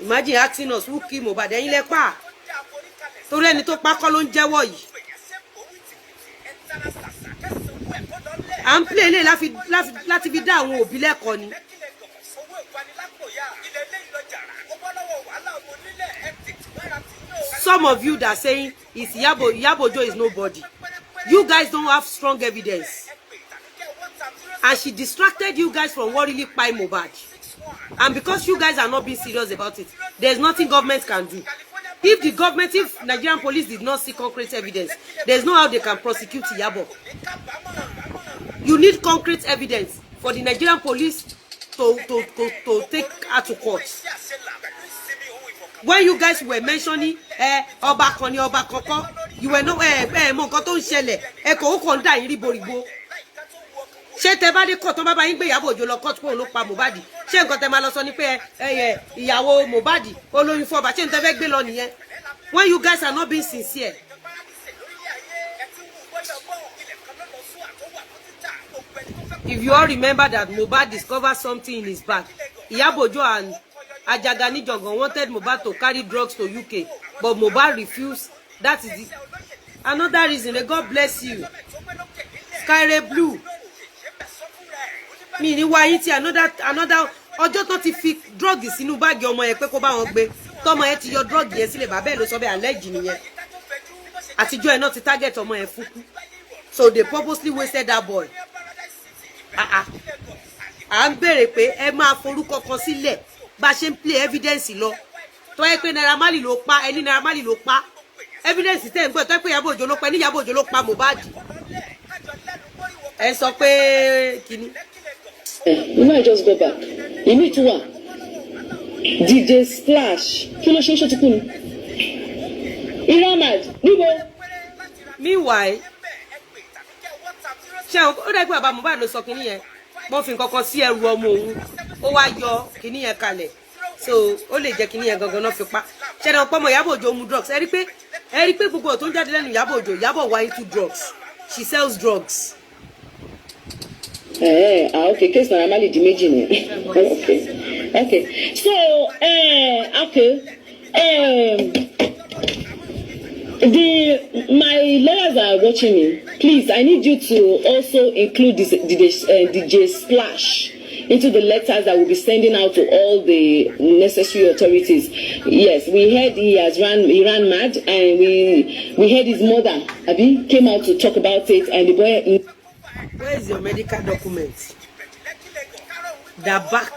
Imagine asking us who kill Mohbad. Ẹ̀yin lẹ pa, torí ẹni tó pa kọ́ ló ń jẹ́wọ́ yìí. À ń play eléyìí láti fi dá àwọn òbí lẹ́kọ̀ọ́ ni. Some of you that saying it's Iyabo Ojo is nobody. You guys don't have strong evidence. And she distracted you guys from what really kpai Mohbad. And because you guys are not being serious about it, there's nothing government can do. If the government, if Nigerian police did not see concrete evidence, there's no how they can prosecute Iyabo. You need concrete evidence for the Nigerian police to take her to court. When you guys were mentioning ọba kan ni ọba kankan, you were not mọ nǹkan tó ń ṣẹlẹ̀. Ẹ kò ó kàn ń dà yín ríboríbo. Ṣé tẹ bá dé court, tó bá bá yín gbé Ìyábọ̀ Òjó lọ court pé òun ló pa Mohbad, ṣé nǹkan tẹ máa lọ sọ ni pé ẹ ìyàwó Mohbad ó lóyún fún ọba? Ṣé nǹkan tẹ fẹ́ gbé lọ nìyẹn? When you guys are not being sincere. If you all remember that Mohbad discovered something in his bag, Iyabo Ojo and Ajagani Jogo wanted Mohbad to carry drugs to UK, but Mohbad refused. That is another reason. May God bless you. Skyray Blue. Mi ní wáyé tí another ọjọ́ tó ti fi drug sínú báàgì ọmọ yẹn pé kó bá wọn gbé, tọmọ yẹn ti yọ drug yẹn sílẹ̀, bàbá ẹ̀ ló sọ bẹ́ẹ̀, allege nìyẹn. Àtijọ́ ẹ̀ náà ti target ọmọ yẹn fún kú, so they purposely wasted that boy. Ah ah, à ń béèrè pé ẹ máa forúkọ kan sílẹ̀ bá a ṣe ń play evidence lọ. Tó yẹ pé Naira Marley ló pa ẹni, Naira Marley ló pa, evidence tẹ̀ ń gbọ́. Tó yẹ pé Ìyábọ̀ Òjó ló pa ẹni, Ìyábọ̀ Òjó ló pa Mohbad, ẹ sọ pé kínní. You know, I just go back. Ìmí tún wà. DJ Splash. Kí ló ṣe é, ṣó ti kú ni? Iramad, níbo? Meanwhile, ṣé àwọn ó dẹ́gbẹ́ bàbá Mohbad ló sọ kínní yẹn, wọ́n fi nǹkan kan sí ẹrù ọmọ òun, ó wá yọ kínní yẹn kalẹ̀, so ó lè jẹ́ kínní yẹn gangan náà fi pa. Ṣé ẹni pọ́nmọ Ìyábọ̀ Òjó mu drugs? Ẹ rí pé gbogbo tó ń jáde lẹ́nu Ìyábọ̀ Òjó, Ìyábọ̀ wá into drugs, she sells drugs. Ah, okay, case Naira Marley di méjì ni. Okay. So, okay. The my lawyers are watching me. Please, I need you to also include this DJ Splash into the letters that we'll be sending out to all the necessary authorities. Yes, we heard he ran mad, and we heard his mother, abi, came out to talk about it, and the boy. Where is your medical document that back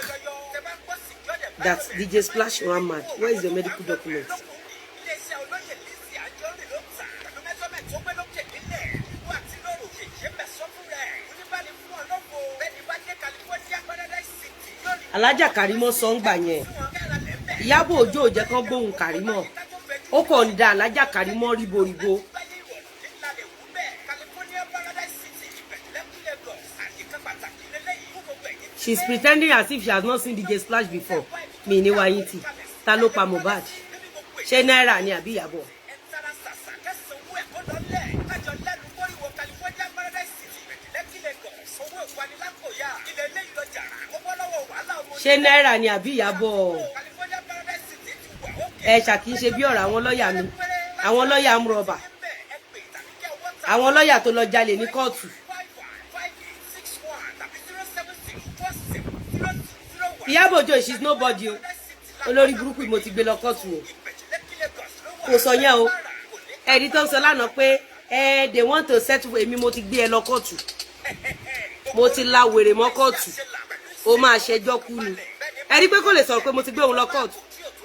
that DJ Splash ran mad? Where is your medical document? Iléeṣẹ́ olóyè Lizzy Anjorin ló ń tà pẹ̀lú measurement tó gbé lókè nílẹ̀ wíwá àti lóru yèyé mẹ́sàn fún rẹ̀ oníbàlì fún ọlọ́fọ̀ bẹ́ẹ̀ni bá dé California Paradise City yóò rí. Alájà Kàrímọ́ sọ ń gbà yẹn, Ìyábọ̀ Òjó ò jẹ́ kán gbóhùn Kàrímọ́, ó kàn ń da Alájà Kàrímọ́ ríboríbo. California Paradise City, Ìbẹ̀jú-Lẹ́kí, Lagos, àyíká pàtàkì lélẹ́yìí fún gbogbo ẹ̀yin. She's pretending as if she has not seen DJ Splash before. Mi ní wáyé tì. Ta ló pa Mohbad? Ṣé Náírà ni àbí Ìyábọ̀? Ẹ tara ṣàṣà kẹsàn-án owó ẹ̀kọ́ lọ́lẹ̀ kájọ lẹ́nu kórìwò California Paradise City, Ìbẹ̀jú-Lẹ́kí, Lagos. Owó ìpanilákòyà ilẹ̀ eléyìí lọ jàrá ó bọ́ lọ́wọ́ wàhálà ọmọ. Ṣé Náírà ni àbí Ìyábọ̀? California Paradise City ti wà ókè. Ẹ ṣàkíyèsí bí ọ̀rọ̀ àwọn lọ́ọ̀yà mi, àwọn lọ́ọ̀yà amúrọ̀bà, àwọn lọ́ọ̀yà tó lọ jalè ní kóòtù. Ìyábọ̀ Òjó, she is nobody o. Olórí burúkú, mo ti gbé lọ kóòtù o. Kò sọ yẹn o. Ẹni tó ń sọ lánàá pé ẹ they want to settle, èmi mo ti gbé ẹ lọ kóòtù, mo ti la wèrè mọ́ kóòtù, ó máa ṣẹjọ́ kú ni. Ẹ rí pé kò lè sọ̀rọ̀ pé mo ti gbé òun lọ kóòtù,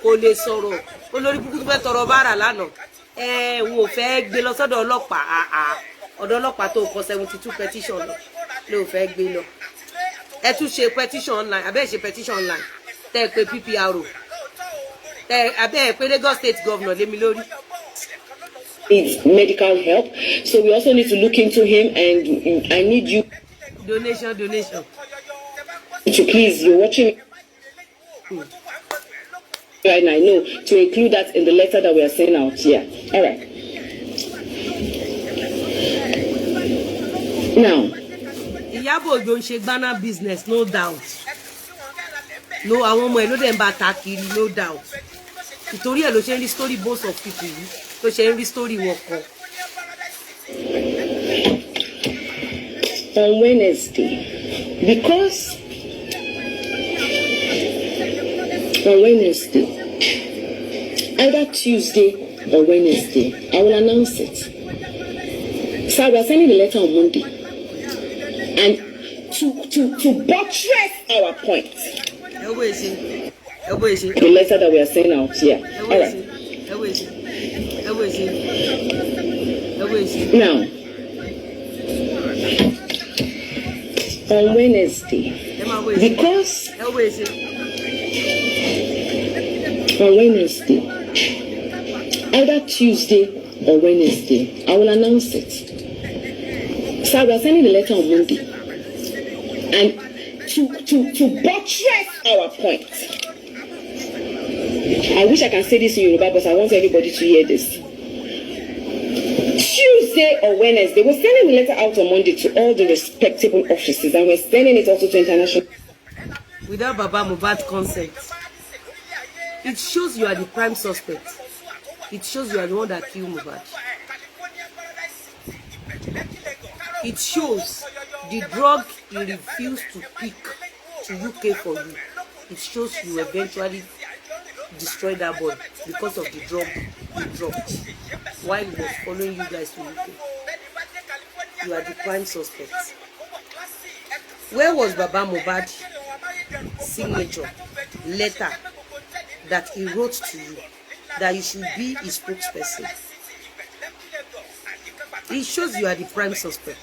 kò lè sọ̀rọ̀. Olórí burúkú tó fẹ́ tọrọ báárà lánàá, ẹ òun ò fẹ́ gbé lọ sọ́dọ̀ ọlọ́pàá. Àà, ọ̀dọ̀ ọlọ́pàá tó kọ 72 petition lọ ló fẹ́ gbé lọ. Ẹ tún ṣe petition online, abẹ́ ṣe petition online tẹ́ ẹ pé PPRO, tẹ́ abẹ́ ẹ pé Lagos State Governor lé mi lórí. Needs medical help, so we also need to look into him, and I need you Donation, donation. to please, you're watching right now, I know, to include that in the letter that we are sending out. Yeah. All right. Now, Ìyábọ̀ Òjó ń ṣe gbana business, no doubt. No, àwọn ọmọ ẹ̀ ló dẹ̀ ń bá ta kiri, no doubt. Ìtorí ẹ̀ ló ṣe ń rí story both of people yìí, tó ṣe ń rí story wọn kọ. On Wednesday, because on Wednesday, either Tuesday or Wednesday, I will announce it. So we are sending the letter on Monday, and to buttress our point, Ẹ wo èsì, ẹ wo èsì. The letter that we are sending out here. Ẹ wo All èsì. right. Ẹ wo èsì, ẹ wo èsì, ẹ wo èsì. Now, on Wednesday, Ẹ máa wo èsì. Because Ẹ wo èsì. On Wednesday, either Tuesday or Wednesday, I will announce it. So we are sending the letter on Monday, and to buttress our point. I wish I can say this in Yoruba, but I want everybody to hear this. Tuesday. Tuesday or Wednesday. We're sending the letter out on Monday to all the respectable offices, and we're sending it also to international Without Baba Mohbad consent. It shows you are the prime suspect. It shows you are the one that killed Mohbad. It shows the drug he refused to pick to UK for you. It shows you eventually destroyed that boy because of the drug you dropped while he was following you guys to UK. You are the prime suspect. Where was Baba Mohbad signature letter that he wrote to you that you should be his spokesperson? It shows you are the prime suspect.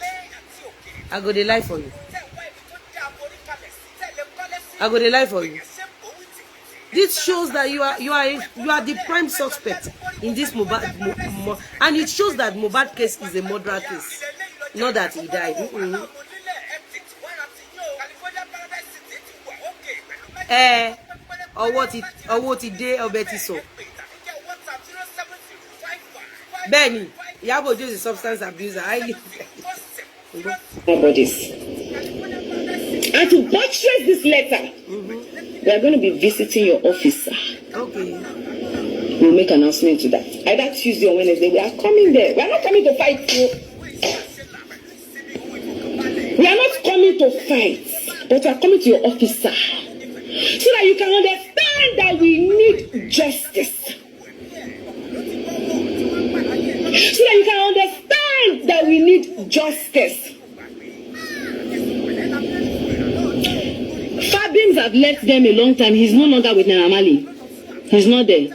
I go dey lie for you. I go dey lie for you. This shows that you are the prime suspect in this Mohbad, and it shows that Mohbad case is a murder case, not that he died. Eh, ọwọ́ ti dé, ọbẹ̀ ti sọ. Bẹ́ẹ̀ni, Iyabo Ojo is a substance abuser, highly. Bodies. And to buttress this letter, we are going to be visiting your office, sir. We'll make announcement to that. Either Tuesday or Wednesday, we are coming there. We are not coming to fight you. We are not coming to fight, but we are coming to your office, sir, so that you can understand that we need justice. So that you can understand that we need justice. Fabims have left them a long time. He's no longer with Naira Marley. He's not there.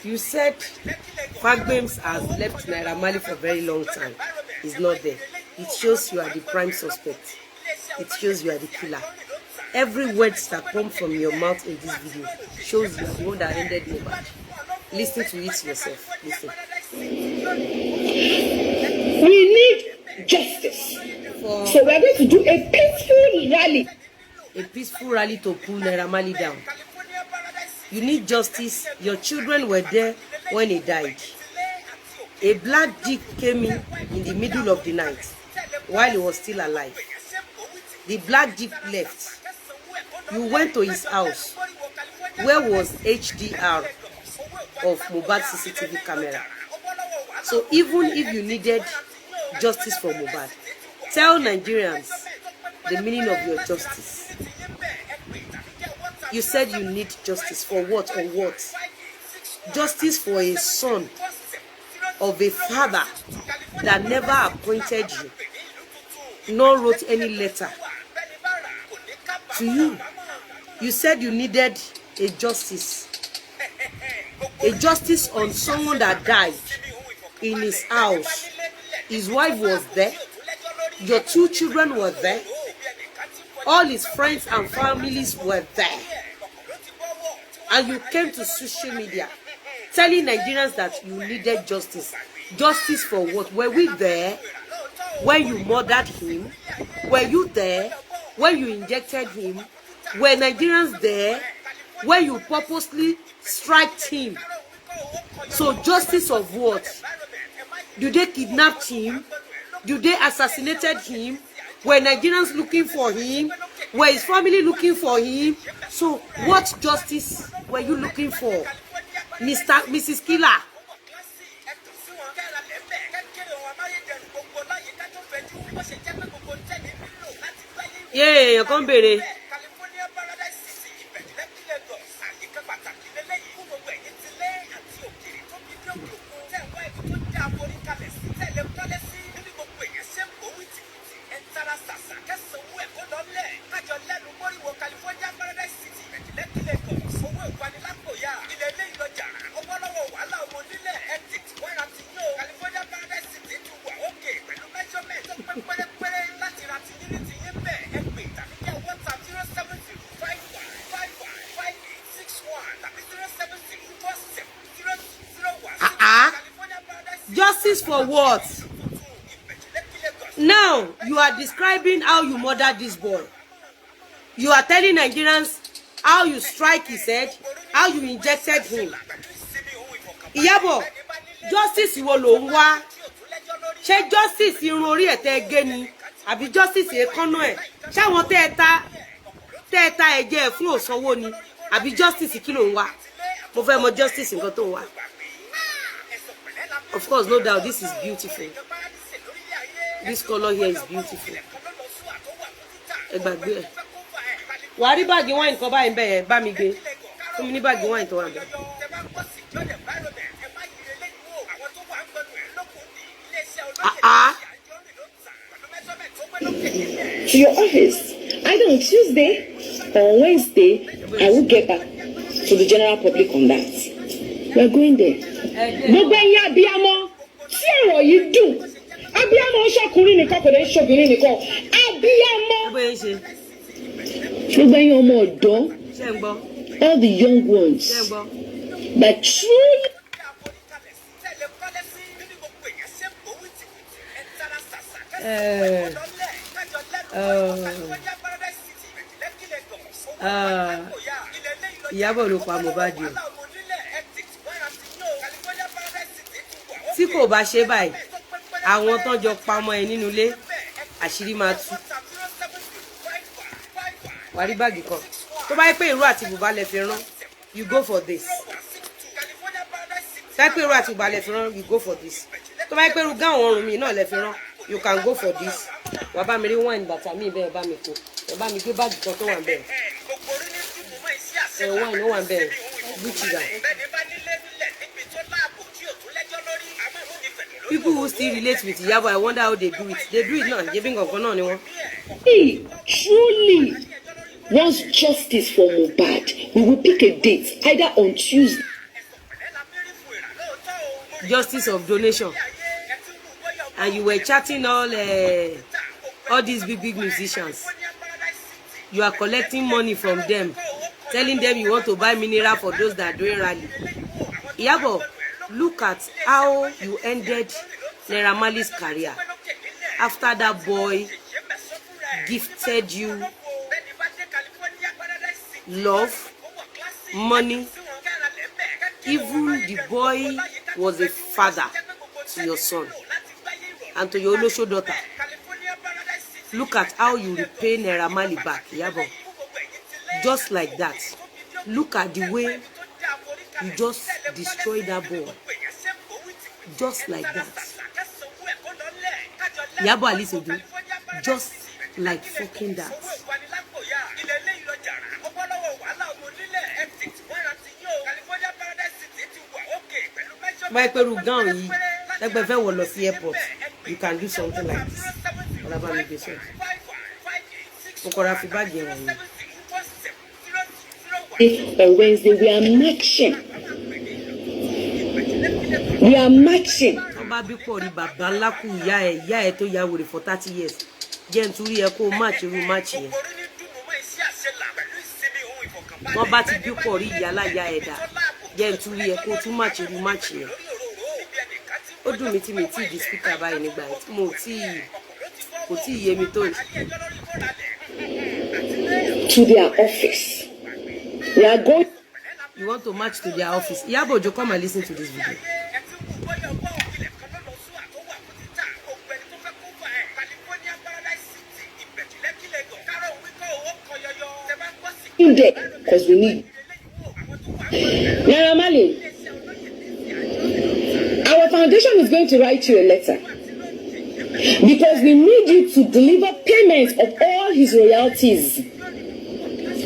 You said Fagbems has left Naira Marley for a very long time. He's not there. It shows you are the prime suspect. It shows you are the killer. Every word that come from your mouth in this video shows you are the one that ended Mohbad. Listen to it yourself. Listen. We need justice. For So we are going to do a peaceful rally. A peaceful rally to pull Naira Marley down. You need justice. Your children were there when he died. A black jeep came in the middle of the night while he was still alive. The black jeep left. You went to his house. Where was HDR of Mohbad CCTV camera? So even if you needed justice for Mohbad, tell Nigerians the meaning of your justice. You said you need justice for what or what? Justice for a son of a father that never appointed you, nor wrote any letter to you. You said you needed a justice. A justice on someone that died in his house. His wife was there. Your two children were there. All his friends and families were there. And you came to social media telling Nigerians that you needed justice. Justice for what? Were we there when you murdered him? Were you there when you injected him? Were Nigerians there when you purposely struck him? So justice of what? Do they kidnap him? Do they assassinated him? Were Nigerians looking for him? Were his family looking for him? So what justice were you looking for, Mr. Mrs. Killer? Yeah, èèyàn kan béèrè. California Paradise City, Ìbẹ̀jú-Lẹ́kì, Lagos. Àyíká pàtàkì lélẹ́yìí fún gbogbo ẹ̀yin tilé àti òkèèrè tó bí dé òkè òkun. Tẹ̀ wá ibi tó dáa forí kalẹ̀ sí tẹ̀lé kọ́lé sí. Níbi gbogbo èèyàn ṣe ń bò wìtìwìtì. Ẹ̀ ń tara ṣàṣà kẹsàn-án owó ẹ̀kọ́ lọ́lẹ̀. Kájọ lẹ́nu mọ́ríwó California Paradise City, Ìbẹ̀jú-Lẹ́kì, Lagos. Owó ìpanilápòyà. Ilẹ̀ ilé ìlọjà. Ọwọ́ lọ́wọ́ wàhálà ọmọ onílẹ̀. Ẹ tètè wára ti yín o. California Paradise City ti wà òkè pẹ̀lú measurement tó pé pérépéré láti ra ti yín ní ti yín bẹ́ẹ̀. Ẹ pè tàbí kẹ́ WhatsApp 07051515861 tàbí 070470201. Ah ah. California Paradise City. Justice for what? Now you are describing how you murdered this boy. You are telling Nigerians how you strike his head, how you injected him. Iyabo, Justice wo ló ń wá? Ṣé justice irun orí ẹ̀ tẹ́ ẹ gé ni, àbí justice èékánná ẹ̀? Ṣáwọn tẹ́ ẹ ta ẹ̀jẹ̀ ẹ̀ fún òsanwó ni, àbí justice kí ló ń wá? Mo fẹ́ mọ justice nǹkan tó ń wá. Of course, no doubt, this is beautiful. This colour here is beautiful. Ẹ gbàgbé ẹ. Wàá rí báàgì wine kan báyìí bẹ́ẹ̀ yẹn, bá mi gbé fún mi ní báàgì wine tó wà bẹ́ẹ̀. Ah ah. To your office either on Tuesday or Wednesday. I will get back to the general public on that. We are going there. Gbogbo ẹ̀yin abiyamọ tí ọ̀rọ̀ yìí dùn, abiyamọ ń ṣọkùnrin nìkan, kò dé ń ṣobìnrin nìkan, abiyamọ. Ẹ bóyá ń ṣe. Gbogbo ẹ̀yin ọmọ ọ̀dọ́, Ṣé ń gbọ́? all the young ones Ṣé ń gbọ́? that truly Ìyábọ̀ ló pa Mohbad o. Tí kò bá ṣe báyìí, àwọn tó jọ pamọ́ ẹ nínú ilé, àṣírí máa tú. Wàá rí báàgì kan tó bá yẹ pé ìró àti bùbá lẹ fi rán, you go for this. Tó bá yẹ pé ìró àti bùbá lẹ fi rán, you go for this. Tó bá yẹ pé irú gáwọn ọrùn mi náà lẹ fi rán, you can go for this. Wàá bá mi rí wine bàtà mi bẹ́ẹ̀, bá mi kó ẹ, bá mi gbé báàgì kan tó wà bẹ́ẹ̀ ẹ. Wine ó wà bẹ́ẹ̀, Gucci bag. People who still relate with Iyabo, I wonder how they do it. They do it náà, jẹ́bí nǹkan náà ni wọ́n. truly wants justice for Mohbad, we will pick a date either on Tuesday Justice of donation, and you were chatting all these big big musicians. You are collecting money from them, telling them you want to buy mineral for those that are doing rally. Iyabo, look at how you ended Naira Marley's career after that boy gifted you love, money. Even the boy was a father to your son and to your olosho daughter. Look at how you repay Naira Marley back, Iyabo. Just like that. Look at the way you just destroy that boy. Just like that. Iyabo Alice Ojo, just like fucking that. Báyìí pẹ̀lú gown yìí, lẹ́gbẹ̀ẹ́ fẹ́ wọ̀ lọ sí airport, you can do something like this. Ọlábàmí gbé sọ. Mo kọ́ra fi báàgì ẹ̀wọ̀n yìí. Or Wednesday. We are marching. We are marching. Wọ́n bá bí pọ̀ rí bàbá ńlá kù ìyá ẹ̀, ìyá ẹ̀ tó ya wèrè for 30 years. Jẹ́ n tún rí ẹ kó o match irú match yẹn. Wọ́n bá ti bí pọ̀ rí ìyá láyà ẹ̀ dà. Jẹ́ n tún rí ẹ kó o tún match irú match yẹn. Ó dùn mí tí mi tí di speaker báyìí nígbà yẹn tí mo tí kò tí ì yé mi tó yìí. To their office. We are going You want to march to their office. Iyabo Ojo, come and listen to this video. There because we need Naira Marley. Our foundation is going to write you a letter because we need you to deliver payments of all his royalties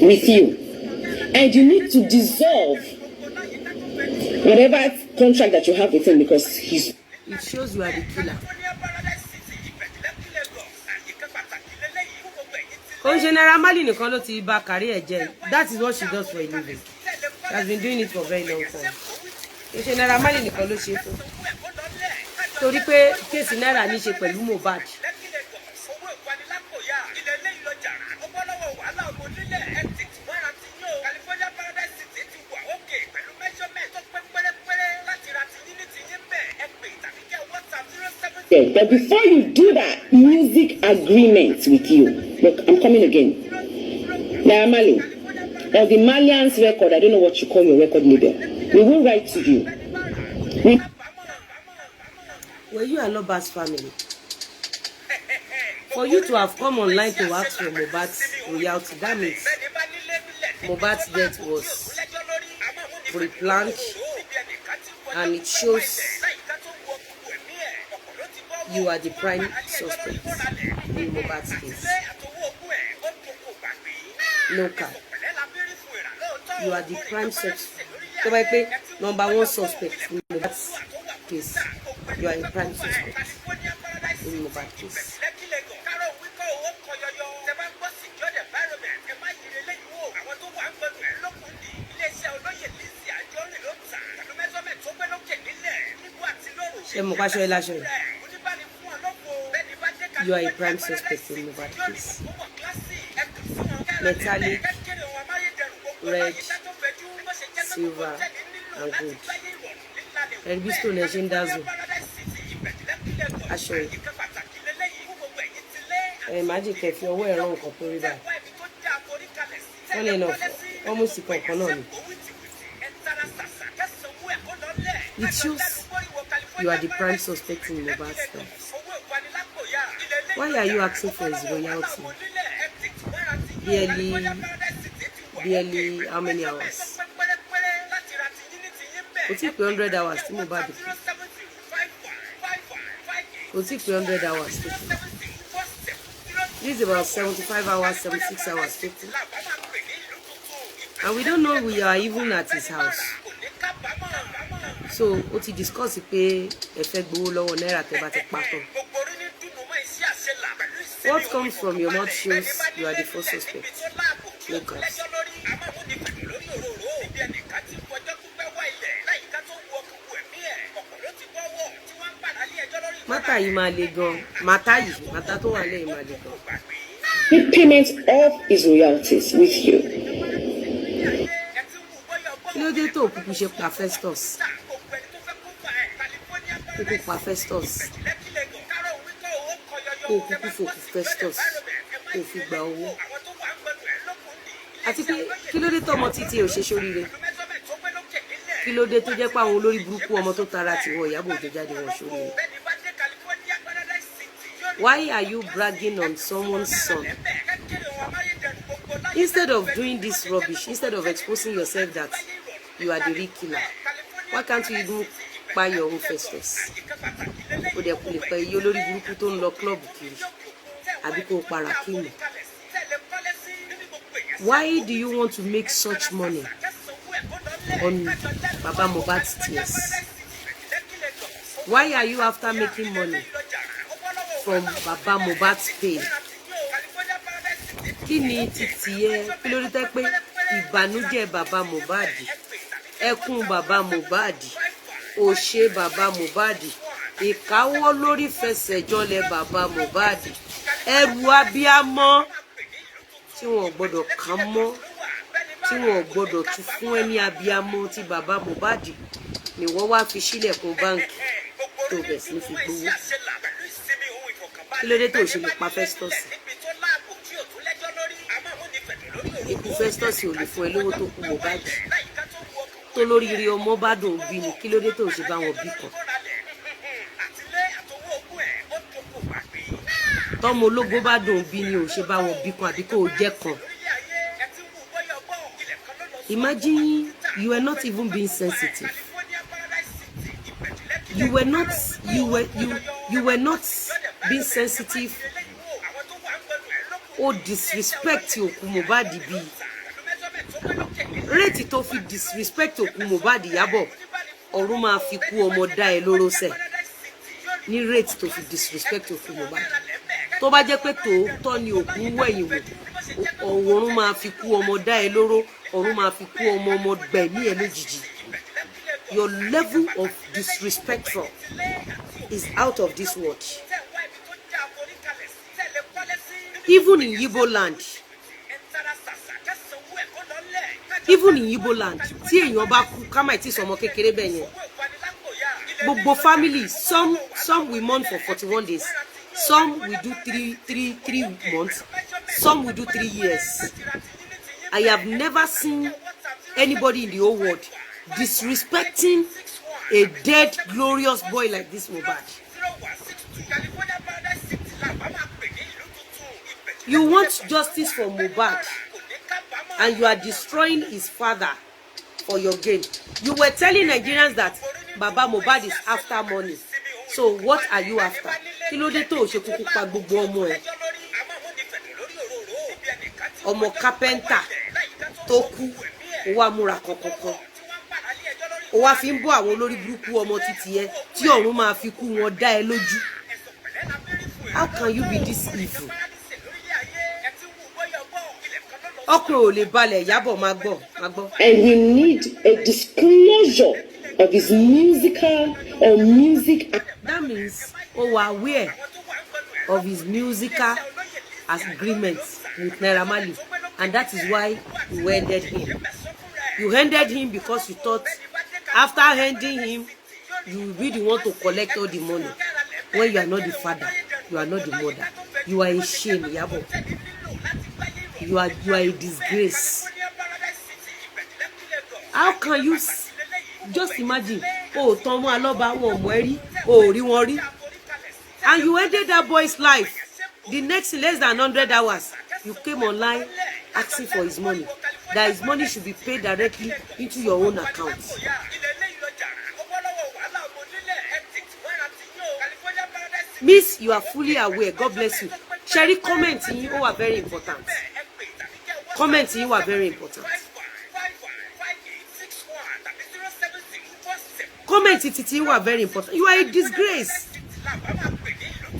with you, and you need to dissolve whatever contract that you have with him because he's It shows you are the killer. Kò ń ṣe Naira Marley nìkan ló ti bà career ẹ̀ jẹ́. That is what she does for a living. She has been doing it for a very long time. Kò ń ṣe Naira Marley nìkan ló ṣe fún. Torí pé case Naira ní ṣe pẹ̀lú Mohbad. Yeah, but before you do that, music agreement with you. Look, I'm coming again. Naira Marley, or the Malians record, I don't know what you call your record label. We will write to you. We Were you Aloba's family? For you to have come online to ask for Mohbad's royalty, that means Mohbad's death was pre-planned, and it shows you are the prime suspect in Mohbad's case. No cap. You are the prime suspect. Tó bá yẹ pé number one suspect in Mohbad's case, you are a prime suspect in Mohbad case. Ṣé mo paṣọ ẹ láṣọ yìí? You are a prime suspect in Mohbad case. Metallic, red, silver and gold. Ẹ̀rí bí stone ẹ̀ ṣe ń dazzle. Aṣọ yìí. Ẹ imagine kẹ́ fi ọwọ́ ẹ̀rọ nǹkan tó rí báyìí. Funny enough, almost ìkọ̀ọ̀kan náà ni. It shows you are the prime suspect in Mohbad's death. Why are you asking for his royalty? Barely, barely how many hours? Kò tí ì pé 100 hours tí Mohbad kú. Kò tí ì pé 100 hours tó kú. This is about 75 hours, 76 hours tó kú. And we don't know we are even at his house. So ó ti discuss pé ẹ fẹ́ gbowó lọ́wọ́ náírà tẹ́ bá ti pa tán. What comes from your mouth shows you are the first suspect. No caps. Matter yìí máa le gan. Matter yìí, matter tó wà lẹ́yìn máa le gan. The payment of his royalties with you. Kí ló dé tó kúkú ṣe pa Festus? Kúkú pa Festus. Kó o kúkú fòkú Festus. Kó o fi gba owó. Àti pé kí ló dé tọmọ títí ò ṣe sóríire? Kí ló dé tó jẹ́ pé àwọn olórí burúkú ọmọ tó tara tìwọ Ìyábọ̀ Òjó jáde wọn sóríire? Why are you bragging on someone's son? Instead of doing this rubbish, instead of exposing yourself that you are the real killer, why can't you even pa your own Festus? Ó dẹ̀ kú lè pẹ́ iye olórí burúkú tó ń lọ club kiri, àbí kó o pa Rakimu. Why do you want to make such money on Baba Mohbad's tears? Why are you after making money from Baba Mohbad's pain? Kí ni títì ẹ? Kí ló dé tẹ́ pé ìbànújẹ́ bàbá Mohbad, ẹkún bàbá Mohbad, òṣè bàbá Mohbad, ìkáwọ́ lórí fẹsẹ̀ jọlẹ̀ bàbá Mohbad, ẹrù abíámọ́ tí wọn ò gbọ́dọ̀ kà mọ́, tí wọn ò gbọ́dọ̀ tún fún ẹni abíámọ́ tí bàbá Mohbad ni wọ́n wá fi sílẹ̀kùn báǹkì tó bẹ̀ sí ní fi gbowó? Kí ló dé tó ṣe lè pa Festus? Ikú Festus ò lè fún ẹ lówó tó kú Mohbad. Tó lórí ire ọmọ bá dùn bí ni, kí ló dé tó ṣe bá wọn bí kan? Tọmọ ológo bá dùn bí ni, ò ṣe bá wọn bí kan, àbí kó o jẹ́ kan? Imagine you were not even being sensitive. You were not you were you you were not being sensitive. Ó disrespect òkú Mohbad bíi rate tó fi disrespect òkú Mohbad. Ìyábọ̀, ọ̀run máa fi kú ọmọ dá ẹ lóró sẹ̀ ní rate tó fi disrespect òkú Mohbad. Tó bá jẹ́ pé tòótọ́ ni òkú wẹ̀yìn wò, ọ̀run máa fi kú ọmọ dá ẹ lóró, ọ̀run máa fi kú ọmọ ọmọ gbẹ̀mí ẹ lójijì. Your level of disrespectful is out of this world. Even in Igbo land, even in Igbo land, tí èèyàn bá kú, ká má tí sọmọ kékeré bẹ́ẹ̀ yẹn, gbogbo family, some will mourn for 41 days, some will do 3 months, some will do 3 years. I have never seen anybody in the whole world disrespecting a dead glorious boy like this Mohbad. You want justice for Mohbad and you are destroying his father for your gain. You were telling Nigerians that Baba Mohbad is after money. So what are you after? Kí ló dé tó o ṣe kúkú pa gbogbo ọmọ ẹ? Ọmọ kápẹ́ńtà tó kú, ó wá múra kankankan, ó wá fi ń bọ́ àwọn olórí burúkú ọmọ títì ẹ tí ọ̀run máa fi kú wọn dá ẹ lójú. How can you be this evil? Ọkùnrin ò lè balẹ̀. Ìyábọ̀, máa gbọ́, máa gbọ́. And we need a disclosure of his musical or music That means ó wà aware of his musical agreement with Naira Marley, and that is why you ended him. You ended him because you thought after ending him, you will be the one to collect all the money, when you are not the father, you are not the mother. You are a shame, Iyabo. You are a disgrace. How can you just imagine? O ò tán mọ́ alọ́ba wọn ò mọ̀ ẹ́ rí, o ò rí wọn rí, and you ended that boy's life. The next less than 100 hours, you came online asking for his money, that his money should be paid directly into your own account. Miss, you are fully aware. God bless you. Ṣẹ́rí, comment yín ó wà very important. Comment yín wà very important. Comment títí wà very important. You are a disgrace.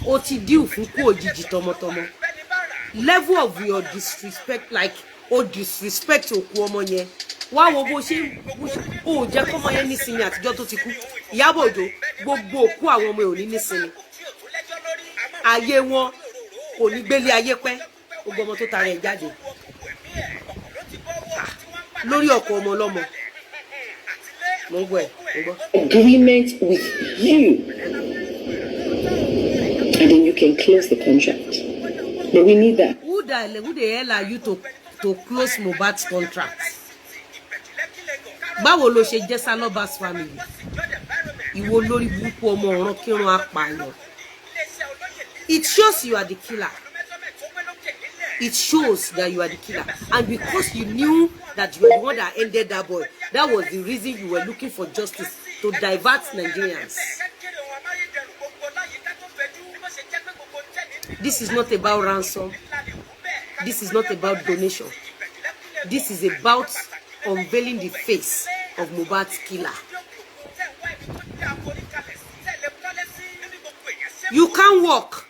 O ti deal fún kú òjijì tọmọtọmọ. Level of your disrespect, like o disrespect òkú ọmọ yẹn. Wá wo bó ṣe o jẹ́ kọ́mọ yẹn nísinmi àtijọ́ tó ti kú. Ìyábọ̀ Òjó, gbogbo òkú àwọn ọmọ ẹ̀ ò ní nísinmi, ayé wọn kò ní gbélé ayé pẹ́. Gbogbo ọmọ tó tara ẹ̀ jáde lórí ọkọ̀ ọmọ ọlọ́mọ, mo ń gbọ́ ẹ̀, mo ń gbọ́. Agreement with you. And then you can close the contract. But we need that. Who the hell are you to close Mohbad's contract? Báwo ló ṣe jẹ́ Saloba's family? Ìwọ lórí burúkú ọmọ ọ̀ràn kírun apààyàn. It shows you are the killer. It shows that you are the killer, and because you knew that you were the one that ended that boy, that was the reason you were looking for justice to divert Nigerians. This is not about ransom. This is not about donation. This is about unveiling the face of Mohbad's killer. You can't walk.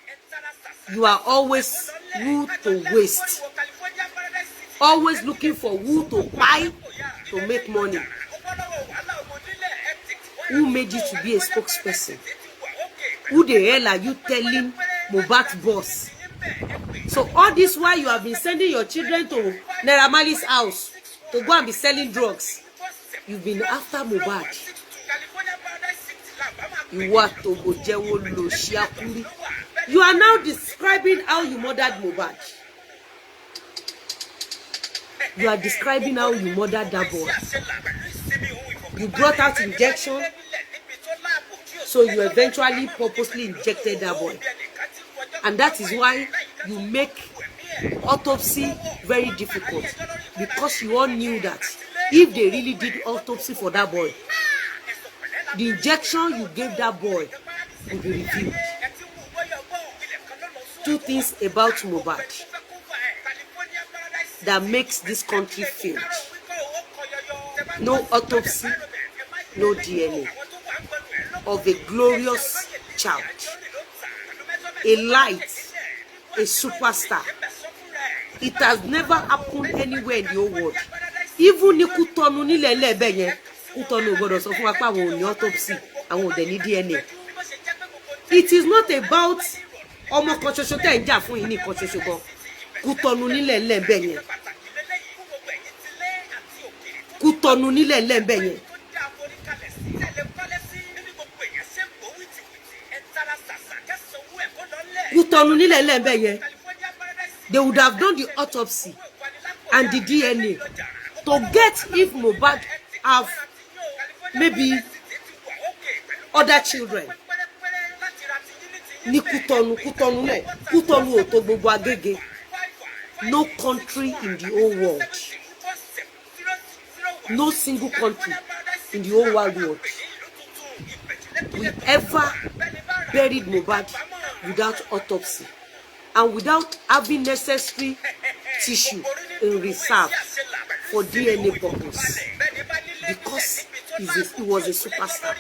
You are always who to waste, always looking for who to buy to make money. Who made you to be a spokesperson? Who the hell are you telling Mohbad's boss? So all this while you have been sending your children to Naira Marley's house to go and be selling drugs. You've been after Mohbad. Ìwọ àtòbò jẹ́wọ́ lò ṣíàkúrí. You are now describing how you murdered Mohbad. You are describing how you murdered that boy. You brought out injection, so you eventually purposely injected that boy, and that is why you make autopsy very difficult, because you all knew that if they really did autopsy for that boy, the injection you gave that boy will be revealed. Two things about Mohbad that makes this country failed: no autopsy, no DNA of a glorious child, a light, a superstar. It has never happened anywhere in the whole world. Even ní Kútọ́nù nílẹ̀ lẹ́ẹ̀bẹ̀ yẹn, Kútọ́nù ò gbọ́dọ̀ sọ fún wa pé àwọn ò ní autopsy, àwọn ò dẹ̀ ní DNA. It is not about ọmọ kan ṣoṣo tẹ̀ ń jà fún yìí nìkan ṣoṣo gan. Kútọ́nù nílẹ̀ lẹ́ẹ̀bẹ̀ yẹn, Kútọ́nù nílẹ̀ lẹ́ẹ̀bẹ̀ yẹn, Kútọ́nù nílẹ̀ lẹ́ẹ̀bẹ̀ yẹn, they would have done the autopsy and the DNA to get if Mohbad have maybe other children ní Kútọ́nù. Kútọ́nù náà, Kútọ́nù ò tó gbogbo Agége. No country in the whole world, no single country in the whole wide world will ever buried Mohbad without autopsy and without having necessary tissue in reserve for DNA purpose, because he was a superstar.